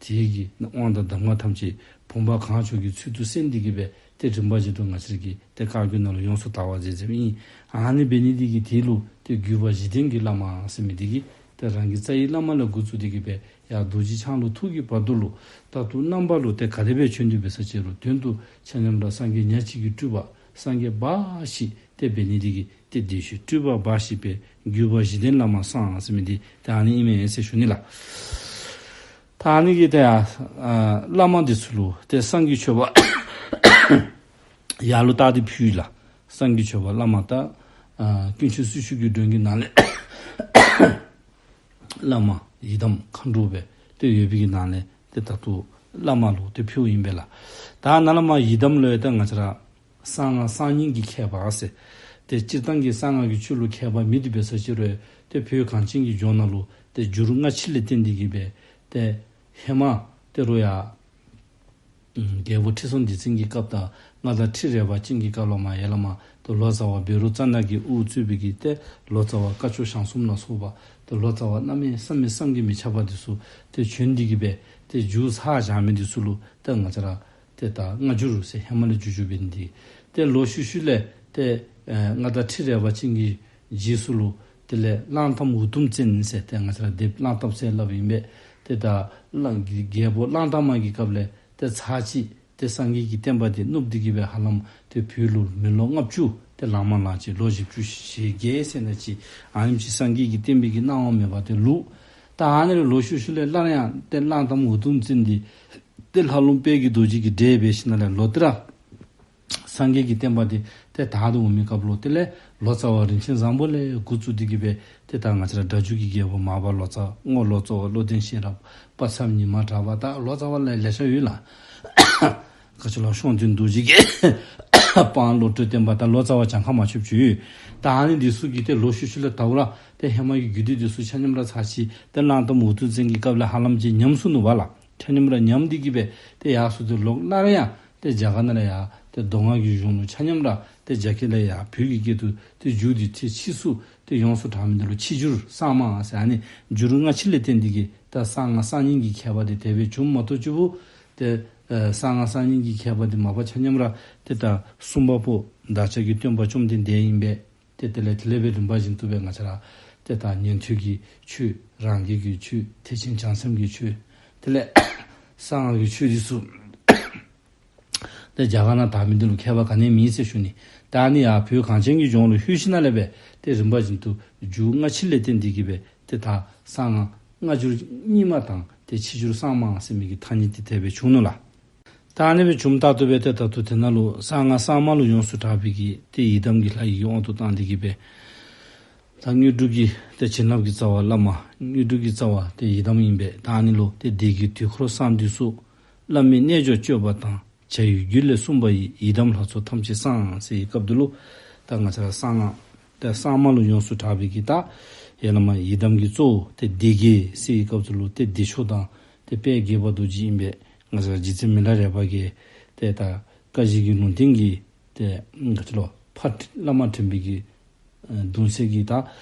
དེ་གི་དབང་དང་གདམས་ངག་ཐམས་ཅད་བུམ་པ་གང་བྱོ་གི་ཚུལ་དུ་གསན་ཏེ་གིས་སྦེ་ཏེ་རིམ་པ་བཞིན་དུ་ང་བཅས་ར་གི་ཏེ་བཀའ་བརྒྱུད་ནང་ལུ་ཡོངས་སུ་དར་བར་མཛད་མཛདཔ་ཨིན། ཨ་ནི་འབད་ནི་འདི་གིས་དེ་ལུ་ཏེ་བརྒྱུད་པ་བཞི་ལྡན་གྱི་བླ་མ་ཟེར་མི་འདི་གིས་ཏེ་རང་གི་རྩ་བའི་བླ་མ་ལས་འགོ་བཙུགས་ཏེ་གིས་སྦེ་ཡར་རྡོ་རྗེ་འཆང་ལུ་ཐུགས་ཀྱི་བར་དུ་ལུ་ད་ལྟོ་རྣམ་པ་ལུ་ཏེ་ག་དེ་སྦེ་བྱོན་ཏེ་འབད་ས་ཅི་རུང་དོན་དུ་ཆ་མཉམ་ར་སངས་རྒྱས་ཉག་གཅིག་གི་སྤྲུལ་པ་སངས་རྒྱས་འབའ་ཞིག་ཏེ་འབད་ནི་འདི་གིས་ཏེ་དེ་བཞིན་སྤྲུལ་པ་འབའ་ཞིག་པའི་བརྒྱུད་པ་བཞི་ལྡན་བླ་མ་གསང་ཟེར་མི་འདི་ཏེ་ཨ་ནི་ཨིན་མས་ཟེར་ཞུ་ནི་ལགས། ད་ཨ་ནི་གི་ཏེ་ཨ་བླ་མ་འདི་ཚུ་ལུ་ཏེ་གསང་གི་མཆོད་པ་ཡར་ལུ་བཏགས་ཏེ་ཕུལ་ལགས། གསང་གི་མཆོད་པ་བླ་མ་ད་ཨ་དཀོན་མཆོག་སྲི་ཞུ་གི་མགྲོན་གྱི་ནང་ལས་བླ་མ་ཡི་དམ་མཁའ་འགྲོ་སྦེ་ཏེ་ཡོད་པའི་གི་ནང་ལས་ཏེ་ད་ལྟོ་བླ་མ་ལུ་ཏེ་ཕུལཝ་ཨིན་པས་ལགས། ད་ནཱ་ལས་མར་ཡི་དམ་ལུ་ཡང་ཏེ་ང་བཅས་ར་གསང་སྔགས་གསར་རྙིང་གི་ཁྱད་པར་ཟེར་ཏེ་སྤྱིར་བཏང་གི་གསང་སྔགས་ཀྱི་ཆོས་ལུ་མཁས་པ་མི་འདི་འབད་ས་ཅི་རུང་ཏེ་བོད་གངས་ཅན་གྱི་ལྗོངས་ནང་ལུ་ཏེ་འགྱུར་སྔ་ཕྱི་ལས་བརྟེན་ཏེ་གིས་སྦེ་ཏེ་ཧེ་མ་ཏེ་རུང་ཡང་རྒྱལ་པོ་ཁྲི་སྲོང་ལྡེ་བཙན་གྱི་སྐབས་དང་མངའ་བདག་ཁྲི་རལ་པ་ཅན་གྱི་སྐབས་ལུ་མར་ཡར་ལས་མར་ཏེ་ལོ་ཙཱ་བ་བཻ་རོ་ཙ་ན་གིས་དབུ་གཙོས་པའི་གི་ཏེ་ལོ་ཙཱ་བ་སྐ་ཅོག་ཞང་གསུམ་ལ་སོགས་པ་ཏེ་ལོ་ཙཱ་བ་གནམ་མེད་ས་མེད་བསམ་གྱིས་མི་ཁྱབ་པ་འདི་ཚུ་ཏེ་བྱོན་ཏེ་གིས་སྦེ་ཏེ་འགྱུར་ཚར་བཞག་མི་འདི་ཚུ་ལུ་ཏེ་ང་བཅས་ར་ཏེ་ད་སྔ་འགྱུར་ཟེར་ཧེ་མ་ལས་འགྱུར་འགྱུར་འབད་ནི་འདི་ཏེ་ལོག་ཤུལ་ཤུལ་ལས་ཏེ་ཨེ་མངའ་བདག་ཁྲི་རལ་པ་ཅན་གྱི་རྗེས་སུ་ལུ་དེ་ལས་གླང་དར་མ་འུ་དུམ་བཙན་ཟེར་ཏེ་ང་བཅས་ར་སྡེ་པ་གླང་དར་མ་ཟེར་སླབ་ཨིན་པས། ཏེ་ད་གླང་རྒྱལ་པོ་གླང་དར་མ་གི་སྐབས་ལས་ཏེ་ཚར་གཅིག་ཏེ་སངས་རྒྱས་ཀྱི་བསྟན་པ་འདི་བསྣུབས་ཏེ་གིས་སྦེ་ཧ་ལམ་ཏེ་བོད་ལུ་མི་ལོ་ལྔ་བཅུ་ཏེ་ལང་མ་ལང་ཅི་ལོ་བཞི་བཅུ་ཞེ་བརྒྱད་ཟེར་ན་ཅིག་ཨ་ནེམ་ཅིག་སངས་རྒྱས་ཀྱི་བསྟན་པའི་གི་གནང་བ་མེད་པར་ཏེ་ལུས། ད་ཨ་ནི་ལས་ལོག་ཤུལ་ཤུལ་ལས་སླར་ཡང་ཏེ་གླང་དར་མ་འུ་དུམ་བཙན་འདི་ཏེ་ལྷ་ལུང་དཔལ་གྱི་རྡོ་རྗེ་གི་གྲས་འབད་ཞིནམ་ལས་ལོག་སྟེ་ར་སངས་རྒྱས་ཀྱི་བསྟན་པ་འདི་ཏེ་དར་ཏེ་འོང་མི་སྐབས་ལུ་དེ་ལས་ལོ་ཙཱ་བ་རིན་ཆེན་བཟང་པོ་ལས་འགོ་བཙུགས་ཏེ་གིས་སྦེ་ཏེ་ད་ང་བཅས་ར་སྒྲ་སྒྱུར་གྱི་རྒྱལ་པོ་མར་པ་ལོ་ཙཱ་རྔོག་ལོ་ཙཱ་བ་བློ་ལྡན་ཤེས་རབ་དཔག་བསམ་ཉི་མ་གྲགས་པ་ད་ལོ་ཙཱ་བ་ལེ་ལེ་ཤ་ཡོད་ལགས། ག་ཅི་ལོ་ཤོང་སྟོན་རྡོ་རྗེ་གི་སྤང་བློ་གྲོས་བསྟན་པ་ད་ལོ་ཙཱ་བ་གྱངས་ཁ་མ་ཆོདཔ་ཅིག་ཡོད། ད་ཨ་ནི་འདི་ཚུ་གིས་ཏེ་ལོག་ཤུལ་ཤུལ་ལས་ད་རུང་ར་ཏེ་ཧེ་མ་གི་རྒྱུད་སྡེ་འདི་ཚུ་ཆ་མཉམ་ར་ཚར་གཅིག་ཏེ་གླང་དར་མ་འུ་དུམ་བཙན་གྱི་སྐབས་ལས་ཧ་ལམ་ཅིག་ཉམས་སོ་ནུག་པ་ལགས། ཆ་མཉམ་ར་ཉམས་ཏེ་གིས་སྦེ་ཏེ་ཡར་སོང་སྟེ་ལོག་སླར་ཡང་ཏེ་རྒྱ་གར་ནང་ལས་ཡར་ཏེ་མདོ་སྔགས་ཀྱི་གཞུང་ལུ་ཆ་མཉམ་ར་ཏེ་རྒྱ་སྐད་ལས་ཡར་བོད་ཀྱི་སྐད་དུ་ཏེ་བསྒྱུར་ཏེ་ཏེ་ཕྱིས་སུ་ཏེ་ཡོངས་སུ་གྲགས་མི་འདི་ལུ་ཕྱི་འགྱུར་གསར་མ་ཟེར། ཨ་ནི་འགྱུར་སྔ་ཕྱི་ལས་བརྟེན་ཏེ་གིས་ད་གསང་སྔགས་གསར་རྙིང་གི་ཁྱད་པར་འདི་དེ་སྦེ་བྱུངམ་མ་གཏོགས་ཅིག་པོ་ཏེ་ཨེ་གསང་སྔགས་གསར་རྙིང་གི་ཁྱད་པར་འདི་མ་པ་ཆ་མཉམ་ར་ཏེ་ད་གསུམ་པ་པོ་བདག་ཅག་གི་སྟོན་པ་བཅོམ་ལྡན་འདས་ཨིན་པས། ཏེ་དེ་ལས་དེ་ལས་སྦེ་རིམ་པ་བཞིན་དུ་སྦེ་ང་བཅས་ར་ཏེ་ད་ཉན་ཐོས་ཀྱི་ཆོས་རང་རྒྱལ་གྱི་ཆོས་ཐེག་ཆེན་བྱང་སེམས་ཀྱི་ཆོས་དེ་ལས་གསང་སྔགས་ཀྱི་ཆོས་འདི་ཚུ་ ཏེ་རྒྱ་གར་ནང་དར་མི་འདི་ལུ་ཁྱད་པར་ག་ནི་མེད་ཟེར་ཞུ་ནི། ད་ཨ་ནི་ཡར་བོད་གངས་ཅན་གྱི་ལྗོངས་ལུ་ལྷོད་ཞིནམ་ལས་སྦེ་ཏེ་རིམ་པ་བཞིན་དུ་མཇུག་སྔ་ཕྱི་ལས་བརྟེན་ཏེ་གིས་སྦེ་ཏེ་ད་གསང་སྔགས་སྔ་འགྱུར་རྙིང་མ་དང་ཏེ་ཕྱི་འགྱུར་གསར་མ་ཟེར་མི་གི་ཐ་སྙད་འདི་དེ་སྦེ་བྱུང་ནུག་ལགས། ད་ཨ་ནི་སྦེ་བྱུངམ་ད་ལྟོ་སྦེ་ཏེ་ད་ལྟོ་དེ་ནང་ལུ་གསང་སྔགས་གསར་མ་ལུ་ཡོངས་སུ་གྲགས་པའི་གི་ཏེ་ཡི་དམ་གྱི་ལྷ་ཡི་དབང་དུ་བཏང་སྟེ་གིས་སྦེ་ད་དངོས་གྲུབ་ཀྱི་ཏེ་བྱིན་རླབས་ཀྱི་རྩ་བ་བླ་མ། དངོས་གྲུབ་ཀྱི་རྩ་བ་ཏེ་ཡི་དམ་ཨིན་པས། ད་ཨ་ནི་ལུ་ཏེ་སྡེ་དགེ་དུས་འཁོར་གསང་འདུས་སོགས། བླ་མའི་རྣལ་འབྱོར་སྤྱོད་པ་དང་། བྱ་བའི་རྒྱུད་ལས་གསུངས་པ་ཡི། ཡི་དམ་ལྷ་ཚོགས་ཐམས་ཅད་གསང་ཟེར་བའི་སྐབས་འདི་ལུ་ད་ང་བཅས་ར་གསང་སྔགས་ཏེ་གསར་མ་ལུ་ཡོངས་སུ་གྲགས་པའི་གི་ད་ཡ་བླ་མ་ཡི་དམ་གྱི་གཙོ་བོ་ཏེ་སྡེ་དགེ་ཟེར་བའི་སྐབས་འདི་ལུ་ཏེ་བདེ་མཆོག་དང་ཏེ་དཔལ་དགྱེས་པ་རྡོ་རྗེ་ཨིན་པས། ང་བཅས་ར་རྗེ་བཙུན་མི་ལ་རས་པ་གིས་ཏེ་ད་བཀའ་བཞི་གི་ལུང་བསྟན་གྱི་ཏེ་ག་ཅི་ལོ་ཕ་བླ་མ་དྲན་པའི་གི་ཨ་གདུང་སྲས་ཀྱི་ད་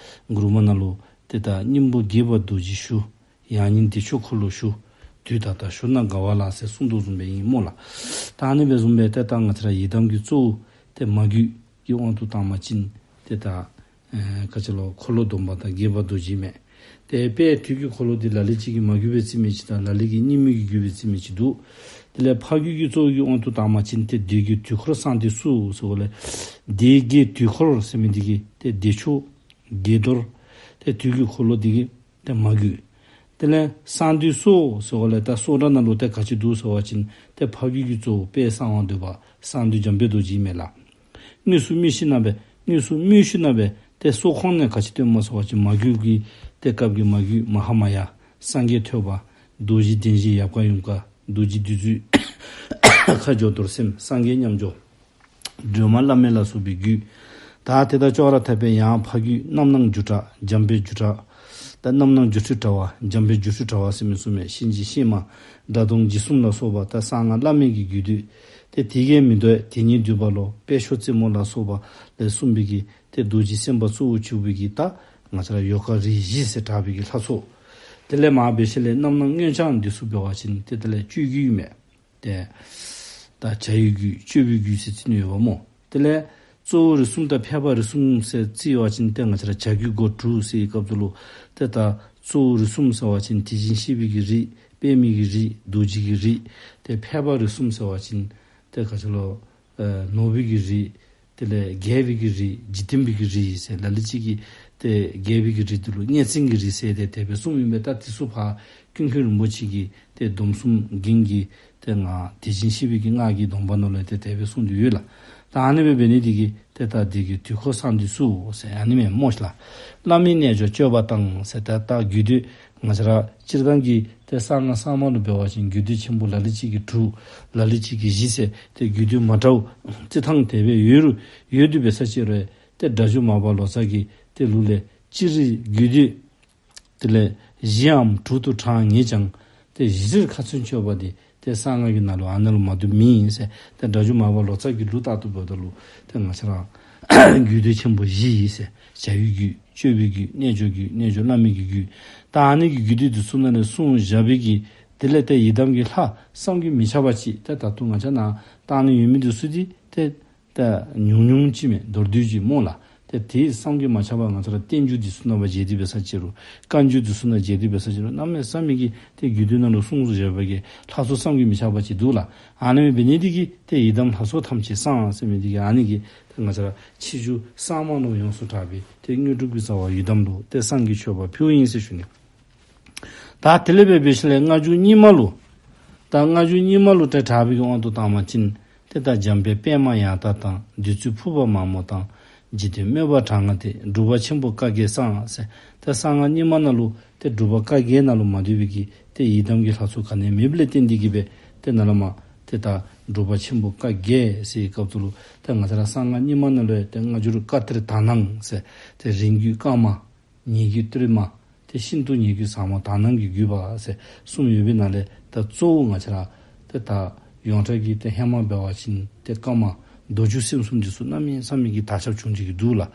མགུར་མ་ནང་ལུ་ཏེ་ད་སྙིང་པོ་དགྱེས་པ་རྡོ་རྗེ་ཞུ། ཡང་སྙིང་བདེ་མཆོག་འཁོར་ལོ་ཞུ། དུས་ད་ལྟ་ཞུ་ན་དགའ་བ་ལ་ཟེར་གསུངས་དོ་བཟུམ་སྦེ་ཨིན་སྨོ་ལགས། ད་ཨ་ནི་སྦེ་བཟུམ་སྦེ་ཏེ་ད་ང་བཅས་ར་ཡི་དམ་གྱི་གཙོ་བོ་ཏེ་མ་རྒྱུད་ཀྱི་དབང་དུ་བཏང་བ་ཅིན་ཏེ་ད་ཨེ་ག་ཅི་ལོ་འཁོར་ལོ་སྡོམ་པ་དང་དགྱེས་པ་རྡོ་རྗེ་མས། ཏེ་དཔལ་དུས་ཀྱི་འཁོར་ལོ་འདི་ལ་ལུ་ཅིག་གིས་མ་རྒྱུད་སྦེ་བརྩི་མི་ཅིག་དང་ལ་ལུ་གིས་རྙིང་མའི་གི་རྒྱུད་སྦེ་བརྩི་མི་ཅིག་འདུག། དེ་ལས་ཕ་རྒྱུད་ཀྱི་གཙོ་བོ་གི་དབང་དུ་བཏང་བ་ཅིན་ཏེ་སྡེ་དགེ་དུས་འཁོར་གསང་འདུས་སོགས་ཟེར་བ་ལས་སྡེ་དགེ་དུས་འཁོར་ཟེར་མི་འདི་གིས་ཏེ་བདེ་མཆོག་དགྱེས་རྡོར། ཏེ་དུས་ཀྱི་འཁོར་ལོ་འདི་གིས་ཏེ་མ་རྒྱུད། དེ་ལས་གསང་འདུས་སོགས་ཟེར་བ་ལས་ད་སོགས་སྒྲ་ནང་ལུ་ཏེ་ག་ཅི་འདུག་ཟེར་བ་ཅིན་ཏེ་ཕ་རྒྱུད་ཀྱི་གཙོ་བོ་དཔལ་གསང་བ་འདུས་པ་གསང་འདུས་འཇམ་དཔལ་རྡོ་རྗེ་མས་ལགས། དངོས་སུ་སྨོས་ཞིནམ་ལས་དངོས་སུ་སྨོས་ཞིནམ་ལས་ཏེ་སྲོག་ཁོངས་ནས་ག་ཅི་སྟོནམ་སྨོ་ཟེར་བ་ཅིན་མ་རྒྱུད་ཀྱི་ཏེ་སྐབས་ཀྱི་མ་རྒྱུད་མ་ཧཱ་མ་ཡ་སངས་རྒྱས་ཐོད་པ་རྡོ་རྗེ་གདན་བཞི་ཡབ་བཀའ་ཡུམ་བཀའ་རྡོ་རྗེ་བདུད་རྩི་ཁ་སྦྱོར་རྡོར་སེམས་སངས་རྒྱས་མཉམ་སྦྱོར་སྒྲོལ་མ་བླ་མེད་ལ་སོགས་པའི་རྒྱུད། ད་དེ་དག་ཅོག་ར་འཐདཔ་སྦེ་ཡང་ཕ་རྒྱུད་རྣམ་སྣང་སྒྱུ་དྲགས་འཇམ་དཔལ་སྒྱུ་དྲགས། ད་རྣམ་སྣང་སྒྱུ་འཕྲུལ་དྲྭ་བ་འཇམ་དཔལ་སྒྱུ་འཕྲུལ་དྲྭ་བ་ཟེར་མི་ཚུ་མས། གཤིན་རྗེ་གཤེད་མ་དགྲ་གདོང་འཇིགས་གསུམ་ལ་སོགས་པ་ད་གསང་སྔགས་བླ་མེད་ཀྱི་རྒྱུད་སྡེ། ཏེ་དེ་གིས་མི་འདོད་དེ་ཉིད་འདུས་པ་ལོ། དཔལ་གཤོག་རྩེ་མོ་ལ་སོགས་པ་ལས་གསུངས་པའི་གི་ཏེ་རྡོ་རྗེ་སེམས་དཔའ་གཙོ་བོར་གྱུར་པའི་གི་ད་ང་བཅས་ར་ཡོ་ག་རིགས་བཞི་ཟེར་གྲགས་པའི་གི་ལྷ་ཚོགས། དེ་ལས་མར་འབད་ཞིནམ་ལས་རྣམ་སྣང་མངོན་བྱང་འདི་ཚུ་འབད་བ་ཅིན་ཏེ་དེ་ལས་སྤྱོད་རྒྱུད་མས། ཏེ་ད་བྱ་བའི་རྒྱུད་སྤྱོད་པའི་རྒྱུད་ཟེར་བརྩི་ནི་ཡོདཔ་སྨོ། དེ་ལས་གཙོ་བོ་རིགས་གསུམ་དང་ཕལ་པ་རིགས་གསུམ་ཟེར་བརྩི་བ་ཅིན་ཏེ་ང་བཅས་ར་བྱ་རྒྱུད་སྒོ་དྲུག་ཟེར་བའི་སྐབས་སུ་ལུ་ཏེ་ད་གཙོ་བོ་རིགས་གསུམ་ཟེར་བ་ཅིན་དེ་བཞིན་གཤེགས་པའི་གི་རིགས་པདྨའི་གི་རིགས་རྡོ་རྗེ་གི་རིགས། ཏེ་ཕལ་པ་རིགས་གསུམ་ཟེར་བ་ཅིན་ཏེ་ག་ཅི་ལོ་ཨེ་ནོར་བུའི་གི་རིགས། དེ་ལས་རྒྱས་པའི་གི་རིགས་འཇིག་རྟེན་པའི་གི་རིགས་ཟེར་ལ་ལུ་ཅིག་གིས་ཏེ་རྒྱས་པའི་གི་རིགས་འདི་ལུ་གཉན་བཙན་གྱི་རིགས་ཟེར་ཏེ་དེ་སྦེ་གསུངམ་ཨིན་པས། ད་དེ་ཚུ་ཕར་ཀུན་མཁྱེན་རིན་པོ་ཆེ་གི་ཏེ་སྡོམ་གསུམ་རྒྱན་གྱི་ཏེ་སྔགས་དེ་བཞིན་གཤེགས་པའི་གི་སྔགས་ཀྱི་སྡོམ་པ་ནང་ལུ་ཏེ་དེ་སྦེ་གསུངས་ཏེ་ཡོད་ལགས། ད་ཨ་ནི་སྦེ་འབད་ནི་འདི་གིས་ཏེ་ད་འདི་གི་དུས་འཁོར་གསང་འདུས་སུ་ཟེར་ཨ་ནི་མས་སྨོ་ལགས། བླ་མའི་རྣལ་འབྱོར་སྤྱོད་པ་དང་ཟེར་ད་ད་རྒྱུད་སྡེ་ང་བཅས་ར་སྤྱིར་བཏང་གི་ཏེ་གསང་སྔགས་གསར་མ་ལུ་འབད་བ་ཅིན་རྒྱུད་སྡེ་ཆེན་པོ་ལ་ལུ་ཅིག་གིས་དྲུག་ལ་ལུ་ཅིག་གིས་བཞི་ཟེར་ཏེ་རྒྱུད་སྡེ་མ་འདྲཝ་རྩི་ཐངས་དེ་སྦེ་ཡོད་རུང་ཡོད་དེ་འབད་ས་ཅིག་རུང་ཏེ་སྒྲ་སྒྱུར་མར་པ་ལོ་ཙཱ་གི་ཏེ་ལུགས་ལས་སྤྱིར་རྒྱུད་སྡེ་དེ་ལས་བཞིའམ་དྲུག་ཏུ་གྲངས་ངེས་ཀྱང་ཏེ་གཞིར་ཁ་ཚོན་གཅོད་པ་དེ་ཏེ་གསང་སྔགས་ཀྱི་ནང་ལུ་ཨ་ནཱ་ལུ་མ་འདུ་མི་ཨིན་ཟེར། ཏེ་སྒྲ་སྒྱུར་མར་པ་ལོ་ཙཱ་གི་ལུགས་ལྟར་དུ་འབདཝ་ད་ལུ་ཏེ་ང་བཅས་ར་རྒྱུད་སྡེ་ཆེན་པོ་བཞི་ཨིན་ཟེར། བྱ་བའི་རྒྱུད་སྤྱོད་པའི་རྒྱུད་རྣལ་འབྱོར་རྒྱུད་རྣལ་འབྱོར་བླ་མེད་ཀྱི་རྒྱུད། ད་ཨ་ནི་གི་རྒྱུད་སྡེ་འདི་ཚུ་ནང་ལས་གསུངས་བཞག་པའི་གི་དེ་ལས་ཏེ་ཡི་དམ་གྱི་ལྷ་བསམ་གྱིས་མི་ཁྱབ་པ་ཅིག་ཏེ་ད་ལྟོ་ང་བཅས་ནཱ་བཏང་ནི་ཡོད་མི་འདི་ཚུ་འདི་ཏེ་ད་ཉུང་ཉུང་ཅིག་མས། མདོར་བསྡུས་ཅིག་སྨོ་ལགས། ཏེ་དེ་བསམ་གྱིས་མ་ཁྱབ་པ་ང་བཅས་ར་བསྟན་འགྱུར་འདི་ཚུ་ནང་ཕར་མཇལ་ཏེ་འབད་ས་ཅིག་རུང་བཀའ་འགྱུར་འདི་ཚུ་ནང་མཇལ་ཏེ་འབད་ས་ཅིག་རུང་གནམ་མེད་ས་མེད་ཀྱི་ཏེ་རྒྱུད་སྡེ་ནང་ལུ་གསུངས་སུ་བཞག་པའི་གི་ལྷ་ཚོགས་བསམ་གྱིས་མི་ཁྱབ་པ་ཅིག་འདུག་ལགས། ཨ་ནི་འབད་ནི་འདི་གིས་ཏེ་ཡི་དམ་ལྷ་ཚོགས་ཐམས་ཅད་གསང་ཟེར་མི་འདི་གིས་ཨ་ནི་གིས་ཏེ་ང་བཅས་ར་ཕྱི་འགྱུར་གསར་མ་ལུ་ཡོངས་སུ་གྲགས་པའི་ཏེ་དངོས་གྲུབ་ཀྱི་རྩ་བ་ཡི་དམ་ལུ་ཏེ་གསང་གི་མཆོད་པ་ཕུལཝ་ཨིན་ཟེར་ཞུ་ནི། ད་དེ་ལས་འབད་འབད་ཞིནམ་ལས་སྔ་འགྱུར་རྙིང་མ་ལུ་ད་སྔ་འགྱུར་རྙིང་མ་ལུ་ཏེ་གྲགས་པའི་གི་དབང་དུ་བཏང་བ་ཅིན་ཏེ་ད་འཇམ་དཔལ་པདྨ་ཡང་དག་དང་། བདུད་རྩི་ཕུར་པ་མ་མོ་དང་། འཇིག་རྟེན་དམོད་པ་དྲག་སྔགས་ཏེ། སྒྲུབ་པ་ཆེན་པོ་བཀའ་བརྒྱད་གསང་ཟེར། ཏེ་གསང་སྔགས་རྙིང་མ་ནང་ལུ་ཏེ་སྒྲུབ་པ་བཀའ་བརྒྱད་ནང་ལུ་མ་འདུས་པའི་གི་ཏེ་ཡི་དམ་གྱི་ལྷ་ཚོགས་ག་ནི་ཡང་མེདཔ་ལས་བརྟེན་ཏེ་གིས་སྦེ་ཏེ་ནཱ་ལས་མར་ཏེ་ད་སྒྲུབ་པ་ཆེན་པོ་བཀའ་བརྒྱད་ཟེར་བའི་སྐབས་སུ་ལུ་ཏེ་ང་བཅས་ར་གསང་སྔགས་རྙིང་མ་ནང་ལུ་ཡང་ཏེ་སྔ་འགྱུར་བཀའ་གཏེར་དག་སྣང་ཟེར། ཏེ་རིང་བརྒྱུད་བཀའ་མ། ཉེ་བརྒྱུད་གཏེར་མ། ཏེ་ཤིན་ཏུ་ཉེ་བརྒྱུད་ཟབ་མོ་དག་སྣང་གི་བརྒྱུད་པ་ཟེར་གསུམ་ཡོད་པའི་ནང་ལས་ད་གཙོ་བོ་ང་བཅས་ར་ཏེ་ད་ཡོངས་གྲགས་ཀྱི་ཏེ་ཧེ་མ་འབད་བ་ཅིན་ཏེ་བཀའ་མ་མདོ་རྒྱུད་སེམས་གསུམ་འདི་ཚུ་གནམ་མེད་ས་མེད་ཀྱི་དར་ཁྱབ་བྱུང་སྟེ་གིས་འདུག་ལགས།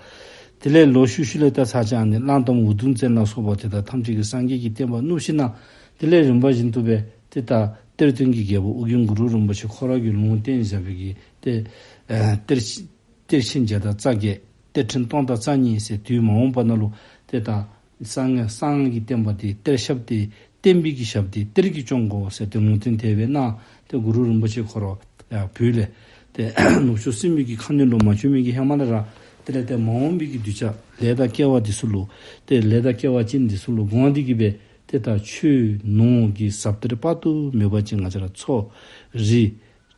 དེ་ལས་ལོག་ཤུལ་ཤུལ་ལས་ད་ཚར་གཅིག་ཨ་ནི་གླང་དར་མ་འུ་དུམ་བཙན་ལ་སོགས་པ་ཏེ་ད་ཐམས་ཅད་ཀྱིས་སངས་རྒྱས་ཀྱི་བསྟན་པ་བསྣུབས་ཞིནམ་ལས་དེ་ལས་རིམ་པ་བཞིན་དུ་སྦེ་ཏེ་ད་གཏེར་སྟོན་གྱི་རྒྱལ་པོ་ཨོ་རྒྱན་གུ་རུ་རིན་པོ་ཆེ་ཁོ་ར་གིས་ལུང་བསྟན་བཞག་པའི་གི་ཏེ་ཨེ་གཏེར་གཏེར་ཆེན་བརྒྱ་དང་རྩ་བརྒྱད། གཏེར་ཕྲན་སྟོང་དང་རྩ་གཉིས་ཟེར་དུས་མ་འོངས་པ་ནང་ལུ་ཏེ་ད་གསང་སྔགས་གསང་སྔགས་ཀྱི་བསྟན་པ་འདི་གཏེར་ཞབས་འདི་བསྟན་པའི་གི་ཞབས་འདི་གཏེར་གྱིས་སྐྱོང་དགོ་ཟེར་ཏེ་ལུང་བསྟན་དེ་སྦེ་གནང་། ཏེ་གུ་རུ་རིན་པོ་ཆེ་ཁོ་ར་ ཡ་བོད་ལས་ཏེ་ནུབ་ཕྱོགས་སྲིན་པོའི་གི་ཁ་གནོན་ལུ་མ་བྱོན་མི་གི་ཧེ་མ་ལས་ར་དེ་ལས་ཏེ་མ་འོངས་པའི་གི་གདུལ་བྱ་ལས་དང་སྐལ་བ་འདི་ཚུ་ལུ་ཏེ་ལས་དང་སྐལ་བ་ཅན་འདི་ཚུ་ལུ་དགོངས་ཏེ་གི་སྦེ་ཏེ་ད་ཆོས་ནོར་གྱི་ཟབ་གཏེར་དཔག་ཏུ་མེད་པ་ཅིག་ང་བཅས་ར་ཚོགས་རིགས་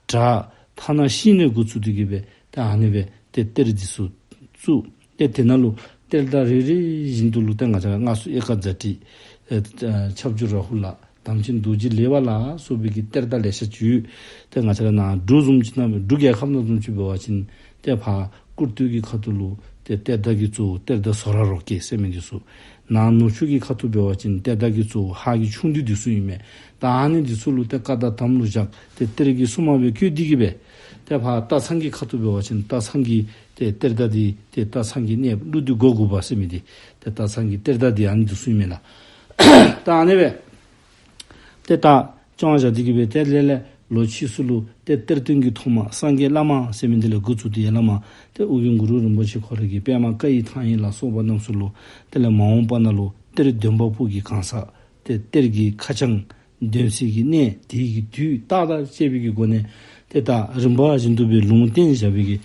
བྲག་ཐ་ན་ཤིང་ནས་འགོ་བཙུགས་ཏེ་གི་སྦེ་ཏེ་ཨ་ནི་སྦེ་ཏེ་གཏེར་འདི་ཚུ་བཙུགས། ཏེ་དེ་ནང་ལུ་གཏེར་བདག་རེ་རེ་བཞིན་དུ་ལུ་ཏེ་ང་བཅས་ར་སྔགས་སྲུང་ཨེ་ཀ་ཛ་ཊི་ཨེ་ཨེ་ཁྱབ་འཇུག་རཱ་ཧུ་ལ་དམ་ཅན་རྡོ་རྗེ་ལེགས་པ་ལ་སོགས་པའི་གི་གཏེར་བདག་ལེ་ཤ་ཅིག་ཡོད། ཏེ་ང་བཅས་ར་ནཱ་འབྲུག་བཟུམ་ཅིག་ནང་འབྲུག་རྒྱལ་ཁབ་ནང་བཟུམ་ཅིག་འབད་བ་ཅིན་ཏེ་ཕར་སྐུར་སྟོད་ཀྱི་ཁ་ཐུག་ལུ་ཏེ་གཏེར་བདག་གི་གཙོ་བོ་གཏེར་བདག་ཟོ་ར་རོ་ཀེ་ཟེར་མི་འདི་ཚུ། ནཱ་ནུབ་ཕྱོགས་ཀྱི་ཁ་ཐུག་འབད་བ་ཅིན་གཏེར་བདག་གི་གཙོ་བོ་ཧཱ་གི་ཆུང་འདུས་འདི་ཚུ་ཨིན་མས། ད་ཨ་ནི་འདི་ཚུ་ལུ་ཏེ་བཀའ་དང་དམ་ལུ་བཞག་སྟེ་གཏེར་གྱི་སྲུང་མ་སྦེ་བསྐོས་ཏེ་གི་སྦེ་ཏེ་ཕར་སྟག་ཚང་གི་ཁ་ཐུག་འབད་བ་ཅིན་སྟག་ཚང་གི་ཏེ་གཏེར་བདག་འདི་ཏེ་སྟག་ཚང་གི་གནས་ཀླུ་བདུད་སྒོ་དགུ་པ་ཟེར་མི་འདི་ཏེ་སྟག་ཚང་གི་གཏེར་བདག་འདི་ཨ་ནི་འདི་ཚུ་ཨིན་མས་ལགས། ད་ཨ་ནི་སྦེ་ཏེ་ད་སྐྱོང་བཞག་སྟེ་གི་སྦེ་ཏེ་ལས་ལས་ལོ་ཕྱིས་སུ་ལུ་ཏེ་གཏེར་སྟོན་གྱི་ཐོག་མ་སངས་རྒྱས་བླ་མ་ཟེར་མི་འདི་ལས་འགོ་བཙུགས་ཏེ་ཡར་ལས་མར་ཏེ་ཨོ་རྒྱན་གུ་རུ་རིན་པོ་ཆེ་ཁོ་རའི་གི་པདྨ་བཀའ་ཡི་ཐང་ཡིག་ལ་སོགས་པ་རྣམས་སུ་ལུ་དེ་ལས་མ་འོངས་པ་ནང་ལུ་གཏེར་འདོན་པ་པོ་གི་གང་ཟག་ཏེ་གཏེར་གྱི་ཁ་བྱང་འདོན་སའི་གི་གནས་དེ་གི་དུས་རྟགས་དང་བཅས་པའི་གི་སྒོ་ནས་ཏེ་ད་རིམ་པ་བཞིན་དུ་སྦེ་ལུང་བསྟན་བཞག་པའི་གི་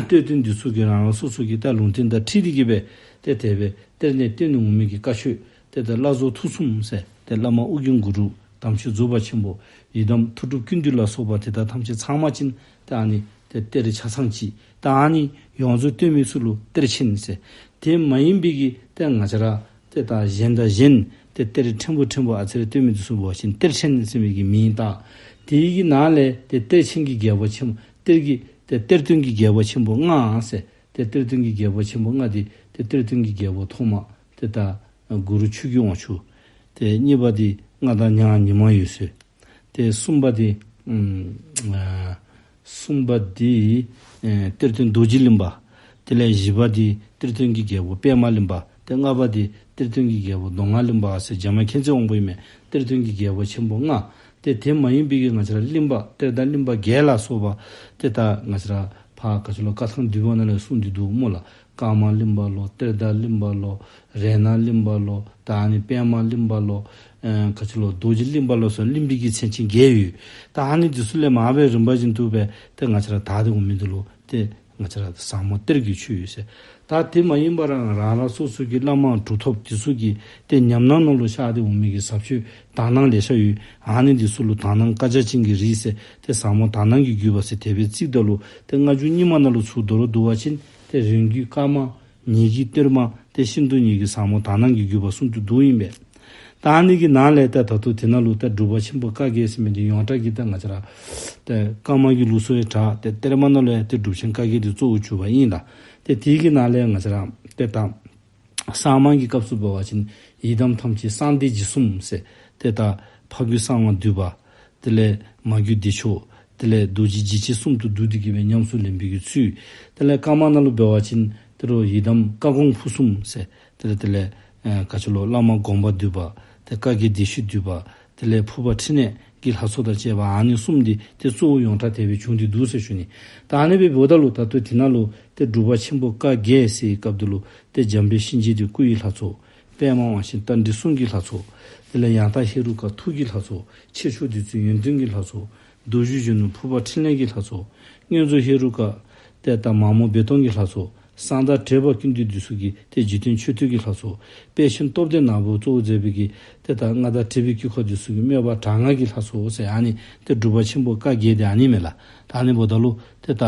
གཏེར་སྟོན་འདི་ཚུ་གིས་རང་རང་སོ་སོ་གི་ད་ལུང་བསྟན་དང་འཁྲིལ་ཏེ་གི་སྦེ་ཏེ་དེ་སྦེ་གཏེར་ནས་བཏོན་འོང་མི་གི་བཀའ་ཆོས་ཏེ་ད་བླ་རྫོགས་ཐུགས་གསུམ་ཟེར་ཏེ་བླ་མ་ཨོ་རྒྱན་གུ་རུ་དམ་ཆོས་རྫོགས་པ་ཆེན་པོ་ཡི་དམ་མཐུ་སྟོབས་ཀུན་འདུས་ལ་སོགས་པ་དེ་དག་ཐམས་ཅད་ཚང་མ་ཅིག་ཏེ་ཨ་ནི་ཏེ་གཏེར་ཆ་ཚང་ཅིག་ཏེ་ཨ་ནི་ཡོངས་རྫོགས་བཏོན་མི་ཚུ་ལུ་གཏེར་ཆེན་ཟེར། དེ་མ་ཡིན་པའི་གི་ཏེ་ང་བཅས་ར་ཏེ་ད་གཞན་དང་གཞན་ཏེ་གཏེར་ཕྲན་བུ་ཕྲན་བུ་ཨ་ཙི་རེ་བཏོན་མི་འདི་ཚུ་འབད་བ་ཅིན་གཏེར་ཆེན་ཟེར་མི་གི་མིང་བཏགས། དེ་གི་ནང་ལས་ཏེ་གཏེར་ཆེན་གྱི་རྒྱལ་པོ་ཆེན་པོ་གཏེར་གྱི་ཏེ་གཏེར་སྟོན་གྱི་རྒྱལ་པོ་ཆེན་པོ་ལྔ་ཟེར། ཏེ་གཏེར་སྟོན་གྱི་རྒྱལ་པོ་ཆེན་པོ་ལྔ་འདི་ཏེ་གཏེར་སྟོན་གྱི་རྒྱལ་པོ་ཐོག་མ་ཏེ་ད་གུ་རུ་ཆོས་ཀྱི་དབང་ཕྱུག། ཏེ་གཉིས་པ་འདི་མངའ་བདག་མྱ་ངན་མྱི་མ་འོད་ཟེར། ཏེ་གསུམ་པ་འདི་ཨམ་ཨ་གསུམ་པ་འདི་ཨེ་གཏེར་སྟོན་རྡོ་རྗེ་གླིང་པ། དེ་ལས་བཞི་པ་འདི་གཏེར་སྟོན་གྱི་རྒྱལ་པོ་པདྨ་གླིང་པ། ཏེ་ལྔ་པ་འདི་གཏེར་སྟོན་གྱི་རྒྱལ་པོ་མདོ་སྔགས་གླིང་པ་ཟེར་འཇམ་དབྱངས་མཁྱེན་བརྩེ་དབང་པོ་ཨིན་མས། གཏེར་སྟོན་གྱི་རྒྱལ་པོ་ཆེན་པོ་ལྔ། ཏེ་དེ་མ་ཡིན་པའི་གི་ང་བཅས་ར་གླིང་པ་གཏེར་བདག་གླིང་པ་བརྒྱད་ལ་སོགས་པ་ཏེ་ད་ང་བཅས་ར་ཕར་ག་ཅི་ལོ་བཀའ་ཐང་བསྡུས་པ་ནང་ལས་གསུངས་ཏེ་འདུག་སྨོ་ལགས། ཀརྨ་གླིང་པ་ལོ་གཏེར་བདག་གླིང་པ་ལོ་རཏྣ་གླིང་པ་ལོ་ད་ཨ་ནི་པདྨ་གླིང་པ་ལོ་ཨེ་ག་ཅི་ལོ་རྡོ་རྗེ་གླིང་པ་ལོ་སོགས་གླིང་པའི་གི་མཚན་ཅན་བརྒྱད་ཡོད། ད་ཨ་ནི་འདི་ཚུ་ལས་མར་སྦེ་རིམ་པ་བཞིན་དུ་སྦེ་ཏེ་ང་བཅས་ར་དར་ཏེ་འོང་མི་འདི་ལུ་ཏེ་ང་བཅས་ར་ཟབ་མོ་གཏེར་གྱི་ཆོས་ཡོད་ཟེར། ད་དེ་མ་ཡིན་པ་རང་རང་རང་སོ་སོ་གི་བླ་མ་གྲུབ་ཐོབ་འདི་ཚུ་གི་ཏེ་ཉམས་སྣང་ནང་ལུ་ཤར་ཏེ་འོང་མི་གི་ཟབ་ཆོས་དག་སྣང་ལེ་ཤ་ཡོད། ཨ་ནི་འདི་ཚུ་ལུ་དག་སྣང་བཀའ་རྒྱ་ཅན་གྱི་རིགས་ཟེར་ཏེ་ཟབ་མོ་དག་སྣང་གི་བརྒྱུད་པ་ཟེར་དེ་སྦེ་བརྩིཝ་ད་ལུ་ཏེ་སྔ་འགྱུར་རྙིང་མ་ནང་ལུ་ཚུར་མདོར་བསྡུ་བ་ཅིན་ཏེ་རིང་བརྒྱུད་ཀརྨ་ཉེ་བརྒྱུད་གཏེར་མ་ཏེ་ཤིན་ཏུ་ཉེ་བརྒྱུད་ཟབ་མོ་དག་སྣང་གི་བརྒྱུད་པ་གསུམ་དུ་འདུ་ཨིན་པས། ད་ཨ་ནི་གི་ནང་ལས་ད་ད་ལྟོ་དེ་ནང་ལུ་ད་འབྲུག་པ་ཆེན་པོ་བཀའ་བརྒྱད་ཟེར་མི་འདི་ཡོངས་གྲགས་ཀྱི་ད་ང་བཅས་ར་ད་ཀརྨ་གི་ལུགས་སྲོལ་ཡང་གྲགས། ཏེ་གཏེར་མ་ནང་ལུ་ཡང་ད་འབྲུག་ཆེན་བཀའ་བརྒྱད་འདི་གཙོ་བོ་གྱུར་པ་ཨིན་ལགས། ཏེ་དེ་གི་ནང་ལས་ང་བཅས་ར་ཏེ་ད་གསར་མ་གི་སྐབས་སུ་འབད་བ་ཅིན་ཡི་དམ་ཐམས་ཅད་གསང་བདེ་འཇིགས་གསུམ་ཟེར། ཏེ་ད་ཕ་རྒྱུད་གསང་བ་འདུས་པ། དེ་ལས་མ་རྒྱུད་བདེ་མཆོག། དེ་ལས་རྡོ་རྗེ་འཇིགས་བྱེད་གསུམ་དུ་བསྡུ་སྟེ་གི་སྦེ་ཉམས་སུ་ལེན་པའི་གི་ཚུལ། དེ་ལས་ཀརྨ་ནང་ལུ་འབད་བ་ཅིན་ད་རུང་ཡི་དམ་བཀའ་དགོངས་ཕུར་གསུམ་ཟེར། དེ་ལས་དེ་ལས་ཨེ་ག་ཅི་ལོ་བླ་མ་དགོངས་པ་འདུས་པ། ཏེ་བཀའ་བརྒྱད་བདེ་མཆོག་འདུས་པ། དེ་ལས་ཕུར་པ་ཕྲིན་ལས་ཀྱི་ལྷ་ཚོགས་དང་བཅས་པ་ཨ་ནི་གསུམ་འདི་ཏེ་གཙོ་བོ་ཡོངས་གྲགས་དེ་སྦེ་བྱུང་སྟེ་འདུག་ཟེར་ཞུ་ནི། ད་ཨ་ནི་སྦེ་འབདཝ་ད་ལུ་ད་ལྟོ་དེ་ནང་ལུ་ཏེ་འབྲུག་པ་ཆེན་པོ་བཀའ་བརྒྱད་ཟེར་བའི་སྐབས་འདི་ལུ་ཏེ་འཇམ་དཔལ་གཤིན་རྗེ་འདི་སྐུ་ཡི་ལྷ་ཚོགས། པདྨ་དབང་ཆེན་རྟ་མགྲིན་གསུང་གི་ལྷ་ཚོགས། དེ་ལས་ཡང་དག་ཧེ་རུ་ཀ་ཐུགས་ཀྱི་ལྷ་ཚོགས། ཆེ་མཆོག་བདུད་རྩི་ཡོན་ཏན་གྱི་ལྷ་ཚོགས། རྡོ་རྗེ་གཞོན་ནུ་ཕུར་པ་ཕྲིན་ལས་ཀྱི་ལྷ་ཚོགས། མངོན་རྫོགས་ཧེ་རུ་ཀ་ཏེ་ད་མ་མོ་སྦས་སྟོང་གི་ལྷ་ཚོགས། གསང་བདག་བགྲེས་པ་ཀུན་འདུས་འདི་ཚུ་གི་ཏེ་འཇིག་རྟེན་མཆོད་བསྟོད་ཀྱི་ལྷ་ཚོགས། དཔལ་ཆེན་སྟོབས་ལྡན་ནག་པོ་གཙོ་བོ་མཛད་པའི་གི་ཏེ་ད་མངའ་བདག་བགྲེས་པའི་དཀྱིལ་འཁོར་འདི་ཚུ་གི་དམོད་པ་དྲག་སྔགས་ཀྱི་ལྷ་ཚོགས་ཟེར་ཨ་ནི་ཏེ་འབྲུག་པ་ཆེན་པོ་བཀའ་བརྒྱད་འདི་ཨ་ནི་མས་ལགས། ད་ཨ་ནི་འབདཝ་ད་ལུ་ཏེ་ད་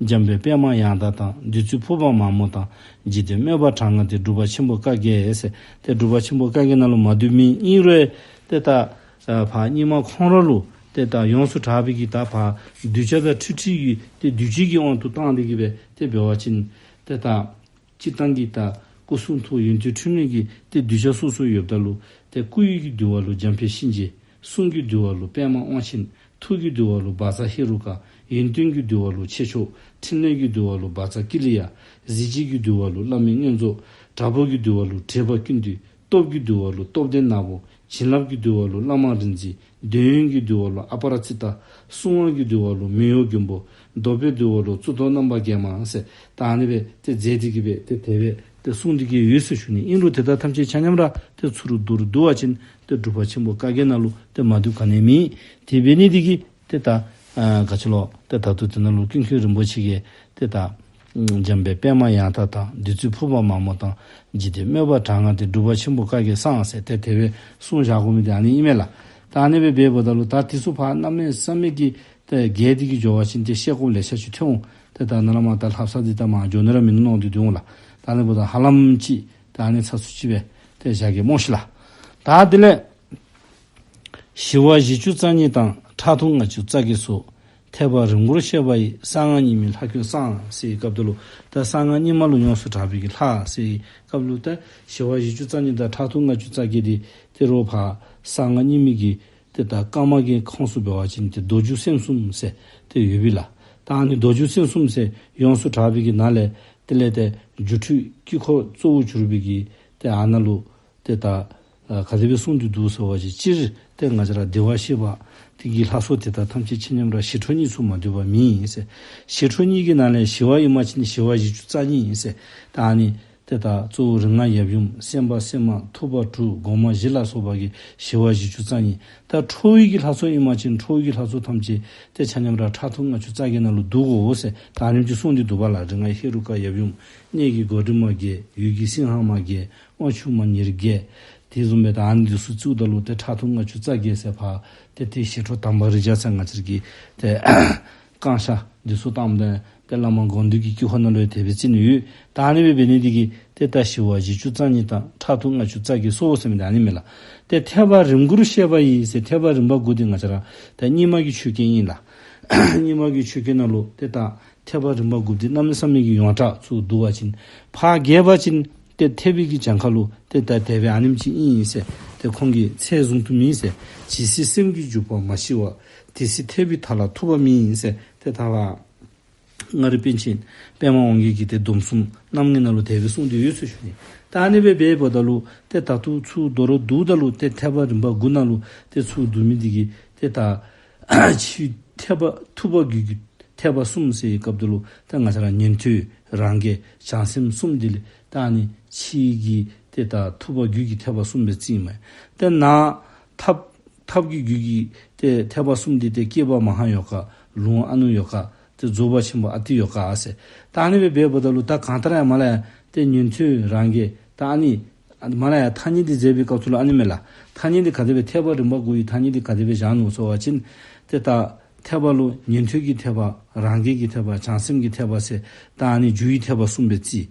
འཇམ་དཔལ་པདྨ་ཡང་དག་དང་བདུད་རྩི་ཕུར་པ་མ་མོ་དང་འཇིག་རྟེན་དམོད་པ་དྲག་སྔགས་ཏེ་འབྲུག་པ་ཆེན་པོ་བཀའ་བརྒྱད་ཟེར། ཏེ་འབྲུག་པ་ཆེན་པོ་བཀའ་བརྒྱད་ནང་ལུ་མ་འདུས་མི་ཨིན་རུང་ཏེ་ད་ཨ་ཕར་རྙིང་མ་ཁོང་ར་ལུ་ཏེ་ད་ཡོངས་སུ་གྲགས་པའི་གི་ད་ཕར་གདུལ་བྱ་དང་འཁྲུལ་འཁྲུལ་གྱི་ཏེ་འདུས་བྱས་ཀྱི་དབང་དུ་བཏང་སྟེ་གི་སྦེ་ཏེ་འབད་བ་ཅིན་ཏེ་ད་སྤྱིར་བཏང་གི་ད་སྐུ་གསུང་ཐུགས་ཡོན་ཏན་འཁྲུལ་མེད་ཀྱི་ཏེ་གདུལ་བྱ་སོ་སོ་ཡོདཔ་ད་ལུ་ཏེ་སྐུ་ཡི་གི་འདུལ་བ་ལུ་འཇམ་དཔལ་གཤིན་རྗེ། གསུང་གི་འདུལ་བ་ལུ་པདྨ་དབང་ཆེན། ཐུགས་ཀྱི་འདུལ་བ་ལུ་བཛྲ་ཧེ་རུ་ཀ། ཡོན་ཏན་གྱི་འདུལ་བ་ལུ་ཆེ་མཆོག། ཕྲིན་ལས་ཀྱི་འདུལ་བ་ལུ་བཛྲ་ཀཱི་ལི་ཡ། གཟི་བརྗིད་ཀྱི་འདུལ་བ་ལུ་བླ་མེད་མངོན་རྫོགས། དྲག་པོ་གི་འདུལ་བ་ལུ་བགྲེས་པ་ཀུན་འདུས། སྟོབས་ཀྱི་འདུལ་བ་ལུ་སྟོབས་ལྡན་ནག་པོ། བྱིན་རླབས་ཀྱི་འདུལ་བ་ལུ་བླ་མ་རིག་འཛིན། འདོད་ཡོན་གྱི་འདུལ་བ་ལུ་ཨ་པ་ར་ཙི་ཏ། སྲུང་བ་གི་འདུལ་བ་ལུ་མི་གཡོ་མགོན་པོ། བཟློག་པའི་འདུལ་བ་ལུ་གཙུག་ཏོར་རྣམ་པར་རྒྱལ་མ་ཟེར། ད་ཨ་ནི་སྦེ་ཏེ་མཛད་དེ་གི་སྦེ་ཏེ་དེ་སྦེ་ཏེ་གསུངས་ཏེ་གི་ཡོད་ཟེར་ཞུ་ནི། ཨིན་རུང་དེ་དག་ཐམས་ཅད་ཆ་མཉམ་ར་ཏེ་ཚུར་མདོར་བསྡུ་བ་ཅིན་ཏེ་འབྲུག་པ་ཆེན་པོ་བཀའ་བརྒྱད་ནང་ལུ་ཏེ་མ་འདུས་ག་ནི་མེད། དེ་འབད་ནི་འདི་གིས་ཏེ་ད་ ཨ་ག་ཅི་ལོ་ཏེ་ད་ལྟོ་དེ་ནང་ལུ་ཀུན་མཁྱེན་རིན་པོ་ཆེ་གིས་ཏེ་ད་འཇམ་དཔལ་པདྨ་ཡང་དག་དང་། བདུད་རྩི་ཕུར་པ་མ་མོ་དང་། འཇིག་རྟེན་དམོད་པ་དྲག་སྔགས་ཏེ། སྒྲུབ་པ་ཆེན་པོ་བཀའ་བརྒྱད་གསང་ཟེར་ཏེ་དེ་སྦེ་གསུངས་བཞག་དགོ་མི་འདི་ཨ་ནི་ཨིན་མས་ལགས། ད་ཨ་ནི་སྦེ་འབདཝ་ད་ལུ་ད་དེ་ཚུ་ཕར་གནམ་མེད་ས་མེད་ཀྱི་ཏེ་རྒྱས་ཏེ་གི་འགྱོ་བ་ཅིན་ཏེ་བཤད་དགོཔ་ལེ་ཤ་ཅིག་ཐོན་འོང་། ཏེ་ད་ནཱ་ལས་མར་ད་ལྷ་བསངས་འདི་ད་མར་འགྱོ་ནི་ར་མིན་ནུག་མནོ་སྟེ་འདུག་ལགས། ད་ཨ་ནི་འབདཝ་ད་ཧ་ལམ་ཅིག་ད་ཨ་ནི་ཚར་སུ་ཅིག་སྦེ་ཏེ་བཞག་གེ་སྨོ་ཤིག་ལགས། ད་དེ་ལས་ཞི་བ་བཞི་བཅུ་རྩ་གཉིས་དང་། ཕྲག་དོག་ལྔ་བཅུ་རྩ་བརྒྱད་སོགས། ཐེག་པ་རིམ་དགུར་བཤད་པ་ཡི། གསང་སྔགས་རྙིང་མའི་ལྷ་ཀུན་གསང་ཟེར་བའི་སྐབས་དེ་ལུ་ད་གསང་སྔགས་རྙིང་མ་ལུ་ཡོངས་སུ་གྲགས་པའི་གི་ལྷ་ཟེར་བའི་སྐབས་ལུ་ད་ཞི་བ་བཞི་བཅུ་རྩ་གཉིས་དང་ཕྲག་དོག་ལྔ་བཅུ་རྩ་བརྒྱད་འདི་ཏེ་རོགས་ཕར་གསང་སྔགས་རྙིང་མའི་གི་ཏེ་ད་བཀའ་མ་གི་ཁོངས་སུ་འབད་བ་ཅིན་ཏེ་མདོ་རྒྱུད་སེམས་གསུམ་ཟེར་ཏེ་ཡོད་པས་ལགས། ད་ཨ་ནི་མདོ་རྒྱུད་སེམས་གསུམ་ཟེར་ཡོངས་སུ་གྲགས་པའི་གི་ནང་ལས་དེ་ལས་ཏེ་སྒྱུ་འཕྲུལ་དཀྱིལ་འཁོར་གཙོ་བོར་གྱུར་པའི་གི་ཏེ་ཨ་ནཱ་ལུ་ཏེ་ད་ཨ་ག་དེ་སྦེ་གསུངས་ཏེ་འདུག་ཟེར་བ་ཅིན་སྤྱིར་ཏེ་ང་བཅས་ར་བདེ་བར་གཤེགས་པ་དེ་གི་ལྷ་ཚོགས་དེ་དག་ཐམས་ཅད་ཆ་མཉམ་ར་ཞི་ཁྲོ་གཉིས་སུ་མ་འདུས་པ་མེད་ཟེར། ཞི་ཁྲོ་གཉིས་ཀྱི་ནང་ལས་ཞི་བ་ཨིན་པ་ཅིན་ཞི་བ་བཞི་བཅུ་རྩ་གཉིས་ཟེར། ད་ཨ་ནི་ཏེ་ད་གཙོ་བོ་རིགས་ལྔ་ཡབ་ཡུམ། སེམས་དཔའ་སེམས་མ། ཐུབ་པ་དྲུག། སྒོ་མ་བཞི་ལ་སོགས་པ་གི་ཞི་བ་བཞི་བཅུ་རྩ་གཉིས། ད་ཁྲོ་བོའི་གི་ལྷ་ཚོགས་ཨིན་པ་ཅིན་ཁྲོ་བོའི་གི་ལྷ་ཚོགས་ཐམས་ཅད་ཏེ་ཆ་མཉམ་ར་ཕྲག་དོག་ལྔ་བཅུ་རྩ་བརྒྱད་ནང་ལུ་འདུ་དགོ་ཟེར། ད་ཨ་ནེམ་ཅིག་གསུངས་ཏེ་འདུག་པ་ལགས། རིགས་ལྔ་ཧེ་རུ་ཀ་ཡབ་ཡུམ། གནས་ཀྱི་སྒོ་དྲི་མ་བརྒྱད། འོད་ཀྱི་སིང་ཧ་མ་བརྒྱད། དབང་ཕྱུག་མ་ཉེར་བརྒྱད། དེ་བཟུམ་སྦེ་ད་ཨ་ནི་འདི་ཚུ་བཙུགས་ད་ལུ་ཏེ་ཕྲག་དོག་ལྔ་བཅུ་རྩ་བརྒྱད་ཟེར་ཕར་ཏེ་ཏེ་ཞི་ཁྲོ་དམ་པ་རིགས་བརྒྱ་རྩ་ལྔ་ཅིག་གི་ཏེ་བསྐང་བཤགས་འདི་ཚུ་བཏངམ་ད་ཏེ་བླ་མ་དགོངས་འདུས་ཀྱི་དཀྱིལ་འཁོར་ནང་ལུ་ཡང་དེ་སྦེ་བརྩིས་ནི་ཡོད། ད་ཨ་ནི་སྦེ་འབད་ནི་འདི་གིས་ཏེ་ད་ཞི་བ་བཞི་བཅུ་རྩ་གཉིས་དང་ཕྲག་དོག་ལྔ་བཅུ་རྩ་བརྒྱད་སོགས་ཟེར་མི་འདི་ཨ་ནི་མས་ལགས། ཏེ་ཐེག་པ་རིམ་དགུར་བཤད་པ་ཡི་ཟེར། ཐེག་པ་རིམ་པ་དགུ་འདི་ང་བཅས་ར་ད་རྙིང་མ་གི་ཆོས་སྐད་ཨིན་ལགས། རྙིང་མ་གི་ཆོས་སྐད་ནང་ལུ་ཏེ་ད་ཐེག་པ་རིམ་པ་དགུ་འདི་གནམ་མེད་ས་མེད་ཀྱི་ཡོངས་གྲགས་ཚུ་འདུག་པ་ཅིན་ཕར་རྒྱས་པ་ཅིན་ཏེ་ཐེག་པའི་གི་གྱངས་ཁ་ལུ་ཏེ་ད་དེ་སྦེ་ཨ་ནེམ་ཅིག་ཨིན་ཟེར། ཏེ་ཁོང་གིས་ཚད་བཟུང་དུ་མེད་ཟེར། ཇི་སྲིད་སེམས་ཀྱི་འཇུག་པ་མ་ཞི་བ། དེ་སྲིད་ཐེག་པའི་མཐའ་ལ་ཐུག་པ་མེད་ཟེར། ཏེ་ད་ལྟོ་མངའ་རིས་པཎ་ཆེན་པདྨ་དབང་རྒྱལ་གྱི་ཏེ་སྡོམ་གསུམ་རྣམ་ངེས་ནང་ལུ་དེ་སྦེ་གསུངས་ཏེ་ཡོད་ཟེར་ཞུ་ནི། ད་ཨ་ནི་སྦེ་འབདཝ་ད་ལུ་ཏེ་ད་ལྟོ་ཚུར་མདོར་བསྡུཝ་ད་ལུ་ཏེ་ཐེག་པ་རིམ་པ་དགུ་ནང་ལུ་ཏེ་ཚུར་བསྡུ་མི་འདི་གིས་ཏེ་ད་ཕྱིའི་ཐེག་པ་ཐུབ་པ་རྒྱུད་ཀྱི་ཐེག་པ་གསུམ་ཟེར་བའི་སྐབས་དེ་ལུ་ཏེ་ང་བཅས་ར་ཉན་ཐོས་རང་རྒྱལ་བྱང་སེམས་གསུམ་འདི་ལས་ད་ཨ་ནི་ཕྱི་གི་ཏེ་ད་ཐུབ་པ་རྒྱུད་ཀྱི་ཐེག་པ་གསུམ་སྦེ་བརྩིཝ་མས། ཏེ་ནཱ་ཐབས་ཐབས་ཀྱི་རྒྱུད་ཀྱི་ཏེ་ཐེག་པ་གསུམ་འདི་ཏེ་བསྐྱེད་པ་མ་ཧཱ་ཡོ་ག། ལུང་ཨ་ནུ་ཡོ་ག། ཏེ་རྫོགས་པ་ཆེན་པོ་ཨ་ཏི་ཡོ་ག་ཟེར། ད་ཨ་ནི་སྦེ་འབདཝ་ད་ལུ་ད་གང་ལྟར་ཡང་མར་ལས་ཡར་ཏེ་ཉན་ཐོས་རང་རྒྱལ་ད་ཨ་ནི་མར་ལས་ཡར་ཐ་སྙད་འདི་མཛད་པའི་སྐབས་སུ་ལུ་ཨ་ནི་མས་ལགས། ཐ་སྙད་འདི་ག་དེ་སྦེ་ཐེག་པ་རིམ་པ་དགུ་ཡི་ཐ་སྙད་འདི་ག་དེ་སྦེ་བཞག་ནུག་ཟེར་བ་ཅིན་ཏེ་ད་ཐེག་པ་ལུ་ཉན་ཐོས་ཀྱི་ཐེག་པ་རང་རྒྱལ་གྱི་ཐེག་པ་བྱང་སེམས་ཀྱི་ཐེག་པ་ཟེར་ད་ཨ་ནི་རྒྱུ་ཡི་ཐེག་པ་གསུམ་སྦེ་བརྩི།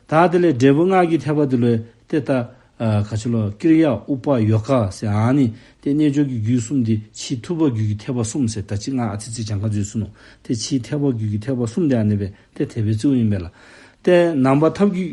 ད་དེ་ལས་འབྲས་བུ་ལྔ་གི་ཐེག་པ་འདི་ལུ་ཏེ་ད་ཨ་ག་ཅི་ལོ་ཀི་རི་ཡ་ཨུ་པ་ཡོ་ག་ཟེར་ཨ་ནི་ཏེ་རྣལ་འབྱོར་གྱི་རྒྱུད་གསུམ་འདི་ཕྱི་ཐུབ་པ་རྒྱུད་ཀྱི་ཐེག་པ་གསུམ་ཟེར་ད་ཅི་ང་ཨ་ཙི་ཙི་གྱངས་ཁ་བཟོ་ཡི་ཟེར་ནུག། ཏེ་ཕྱི་ཐེག་པ་རྒྱུད་ཀྱི་ཐེག་པ་གསུམ་འདི་ཨ་ནི་སྦེ་ཏེ་དེ་སྦེ་བརྩིཝ་ཨིན་པས་ལགས། ཏེ་ནང་པ་ཐབས་ཀྱི་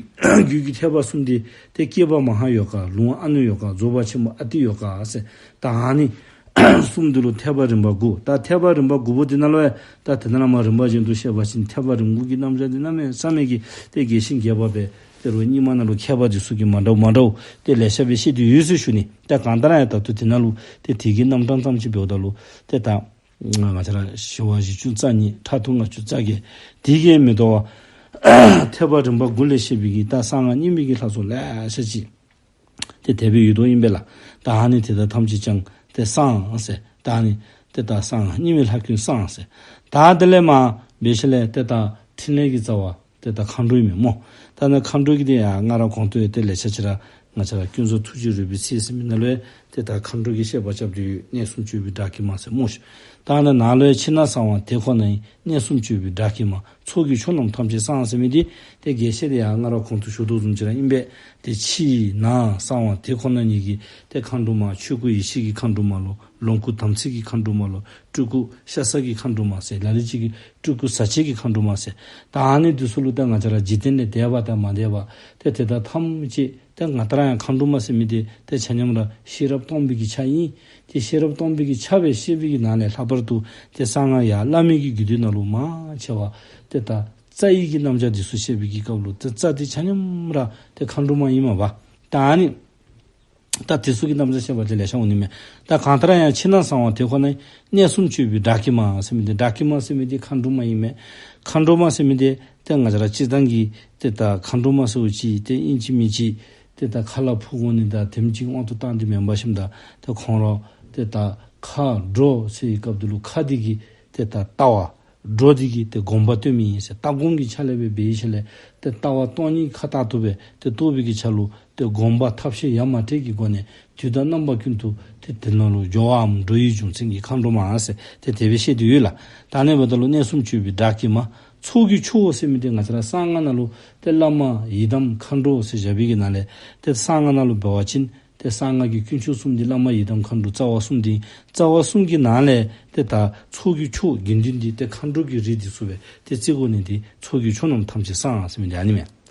རྒྱུད་ཀྱི་ཐེག་པ་གསུམ་འདི་ཏེ་བསྐྱེད་པ་མ་ཧཱ་ཡོ་ག། ལུང་ཨ་ནུ་ཡོ་ག། རྫོགས་པ་ཆེན་པོ་ཨ་ཏི་ཡོ་ག་ཟེར་ད་ཨ་ནི་གསུམ་འདི་ལུ་ཐེག་པ་རིམ་པ་དགུ། ད་ཐེག་པ་རིམ་པ་དགུ་པོ་འདི་ནང་ལུ་ཡང་ད་དེ་ནང་ལས་མར་རིམ་པ་བཞིན་དུ་བཤད་པ་ཅིན་ཐེག་པ་རིམ་དགུ་གི་རྣམ་གཞག་འདི་གནམ་མེད་ས་མེད་ཀྱི་ཏེ་རྒྱས་ཤིང་རྒྱས་པ་སྦེ་ཏེ་རོགས་རྙིང་མ་ནང་ལུ་མཁས་པ་འདི་ཚུ་གིས་མ་འདྲཝ་མ་འདྲཝ་ཏེ་ལེ་ཤ་སྦེ་བཤད་དེ་ཡོད་ཟེར་ཞུ་ནི། ད་གང་ལྟར་ཡང་ད་ལྟོ་དེ་ནང་ལུ་ཏེ་དེ་གི་རྣམ་གྲངས་ཙམ་ཅིག་འབདཝ་ད་ལུ་ཏེ་ད་ང་བཅས་ར་ཞི་བ་བཞི་བཅུ་རྩ་གཉིས་ཕྲག་དོག་ལྔ་བཅུ་རྩ་བརྒྱད་དེ་གིས་མི་དོ་བར་ཐེག་པ་རིམ་པ་དགུ་ལས་བཤད་པའི་གི་ད་གསང་སྔགས་རྙིང་མའི་གི་ལྷ་ཚོགས་ལེ་ཤ་ཅིག་ཏེ་དེ་སྦེ་ཡོད་དོ་ཨིན་པས་ལགས། ད་ཨ་ནི་དེ་དག་ཐམས་ཅད་ཀྱང་ཏེ་གསང་ཟེར། ད་ཨ་ནི་ཏེ་ད་གསང་སྔགས་རྙིང་མའི་ལྷ་ཀུན་གསང་ཟེར། ད་དེ་ལས་མར་འབད་ཞིནམ་ལས་ཏེ་ད་ཕྲིན་ལས་ཀྱི་རྩ་བ་ཏེ་ད་མཁའ་འགྲོ་ཨིན་མས་སྨོ། ད་ནཱ་མཁའ་འགྲོ་གི་འདི་ཡང་སྔར་གོང་དུ་ཡང་ཏེ་ལེ་ཤ་ཅིག་ར་ང་བཅས་ར་ཀུན་རྫོབ་ཐུགས་རྗེའི་རོལ་པའི་ཚིག་ཟེར་མི་ནང་ལུ་ཡང་ཏེ་ད་མཁའ་འགྲོ་གི་བཤད་པ་རྐྱབ་སྟེ་ཡོད། གནས་གསུམ་སྤྱོད་པའི་སྒྲ་སྐྱེས་མ་ཟེར་སྨོ་ཤིག། ད་ནཱ་ནཱ་ལུ་ཡང་ཕྱི་ནང་གསང་བ་དེ་ཁོ་ན་ཡི། གནས་གསུམ་སྤྱོད་པའི་སྒྲ་སྐྱེས་མ། ཚོགས་ཀྱི་མཆོག་རྣམས་ཐམས་ཅད་གསང་ཟེར་མི་འདི་ཏེ་རྒྱས་བཤད་འདི་ཡང་སྔར་གོང་དུ་ཞུ་དོ་བཟུམ་ཅིག་ར་ཨིན་པས། ཏེ་ཕྱི་ནང་གསང་བ་དེ་ཁོ་ན་ཉིད་ཀྱི་ཏེ་མཁའ་འགྲོ་མ། ཆོས་སྐུ་ཡེ་ཤེས་ཀྱི་མཁའ་འགྲོ་མ་ལུ་ལོངས་སྐུ་དམ་ཚིག་གི་མཁའ་འགྲོ་མ་ལུ་སྤྲུལ་སྐུ་ཤ་ཟ་གི་མཁའ་འགྲོ་མ་ཟེར། ལ་ལུ་ཅིག་གིས་སྤྲུལ་སྐུ་ཟ་བྱེད་ཀྱི་མཁའ་འགྲོ་མ་ཟེར། ད་ཨ་ནི་འདི་ཚུ་ལུ་ད་ང་བཅས་ར་འཇིག་རྟེན་ལས་འདས་པ་དང་མ་འདས་པ་ཏེ་དེ་དག་ཐམས་ཅད་ཏེ་ང་ལྟར་ཡང་མཁའ་འགྲོ་མ་ཟེར་མི་འདི་ཏེ་ཆ་མཉམ་ར་ཤེས་རབ་སྟོང་པའི་གི་ཆ་ཨིན། ཏེ་ཤེས་རབ་སྟོང་པའི་གི་ཆ་སྦེ་ཤེས་པའི་གི་ནང་ལས་ལྷག་པར་དུ་ཏེ་གསང་སྔགས་ཡར་བླ་མེད་ཀྱི་རྒྱུད་སྡེ་ནང་ལུ་མང་ཆེ་བ་ཏེ་ད་རྩ་ཡི་གི་རྣམ་གཞག་འདི་ཚུ་བཤད་པའི་གི་སྐབས་ལུ་ཏེ་རྩ་འདི་ཆ་མཉམ་ར་ཏེ་མཁའ་འགྲོ་མ་ཨིན་མས་པ། ད་ཨ་ནི་ད་དེ་ཚུ་གི་རྣམ་གཞག་བཤད་པ་ཅིན་ལེ་ཤ་འོང་ནི་མས། ད་གང་ལྟར་ཡང་ཕྱི་ནང་གསང་བ་དེ་ཁོ་ན་ཡི། གནས་གསུམ་སྤྱོད་པའི་སྒྲ་སྐྱེས་མ་ཟེར་མི་འདི་སྒྲ་སྐྱེས་མ་ཟེར་མི་འདི་མཁའ་འགྲོ་མ་ཨིན་མས། མཁའ་འགྲོ་མ་ཟེར་མི་འདི་ཏེ་ང་བཅས་ར་སྤྱིར་བཏང་གི་ཏེ་ད་མཁའ་འགྲོ་མ་ཟེར་བ་ཅིན་ཏེ་ཨིན་ཅི་མིན་ཅི་ཏེ་ད་མཁའ་ལ་འཕུར་འོང་ནི་དང་དེམ་ཅིག་དབང་དུ་བཏང་སྟེ་མེན་པར་ཞིནམ་ད་ཏེ་ཁོང་ར་ཏེ་ད་མཁའ་འགྲོ་ཟེར་བའི་སྐབས་དེ་ལུ་མཁའ་འདི་གི་ ཏེ་ད་ལྟ་བ་འགྲོ་འདི་གིས་ཏེ་སྒོམ་པ་སྟོན་མི་ཨིན་ཟེར། ལྟ་སྒོམ་གྱི་ཆ་ལས་སྦེ་འབད་ཞིནམ་ལས་ཏེ་ལྟ་བ་སྟོང་ཉིད་ཁ་ལྟ་ཐུབ་པའི་ཏེ་རྟོགས་པའི་གི་ཆ་ལུ་ཏེ་སྒོམ་པ་ཐབས་ཤེས་ཡ་མ་བྲལ་གྱི་སྒོ་ནས་དུས་དང་རྣམ་པ་ཀུན་ཏུ་ཏེ་དེ་ནང་ལུ་སྦྱོར་བའམ་འགྲོ་བའི་རྒྱུ་མཚན་གྱིས་མཁའ་འགྲོ་མ་ཟེར་ཏེ་དེ་སྦེ་བཤད་དེ་ཡོད་ལགས། ད་ཨ་ནི་འབདཝ་ད་ལུ་གནས་གསུམ་སྤྱོད་པའི་སྒྲ་སྐྱེས་མ། ཚོགས་ཀྱི་མཆོག་ཟེར་མི་འདི་ང་བཅས་ར་གསང་སྔགས་ནང་ལུ་ཏེ་བླ་མ་ཡི་དམ་མཁའ་འགྲོ་ཟེར་བཞག་པའི་གི་ནང་ལས་ཏེ་གསང་སྔགས་ནང་ལུ་འབད་བ་ཅིན་ཏེ་གསང་སྔགས་ཀྱི་དཀོན་མཆོག་གསུམ་འདི་བླ་མ་ཡི་དམ་མཁའ་འགྲོ་རྩ་བ་གསུམ་འདི་ཨིན། རྩ་བ་གསུམ་གྱི་ནང་ལས་ཏེ་ད་ཚོགས་ཀྱི་མཆོག་དགེ་འདུན་འདི་ཏེ་མཁའ་འགྲོ་གི་རིགས་འདི་ཚུ་སྦེ་ཏེ་རྩིས་དགོ་ནི་འདི་ཚོགས་ཀྱི་མཆོག་རྣམས་ཐམས་ཅད་གསང་ཟེར་མི་འདི་ཨ་ནི་མས།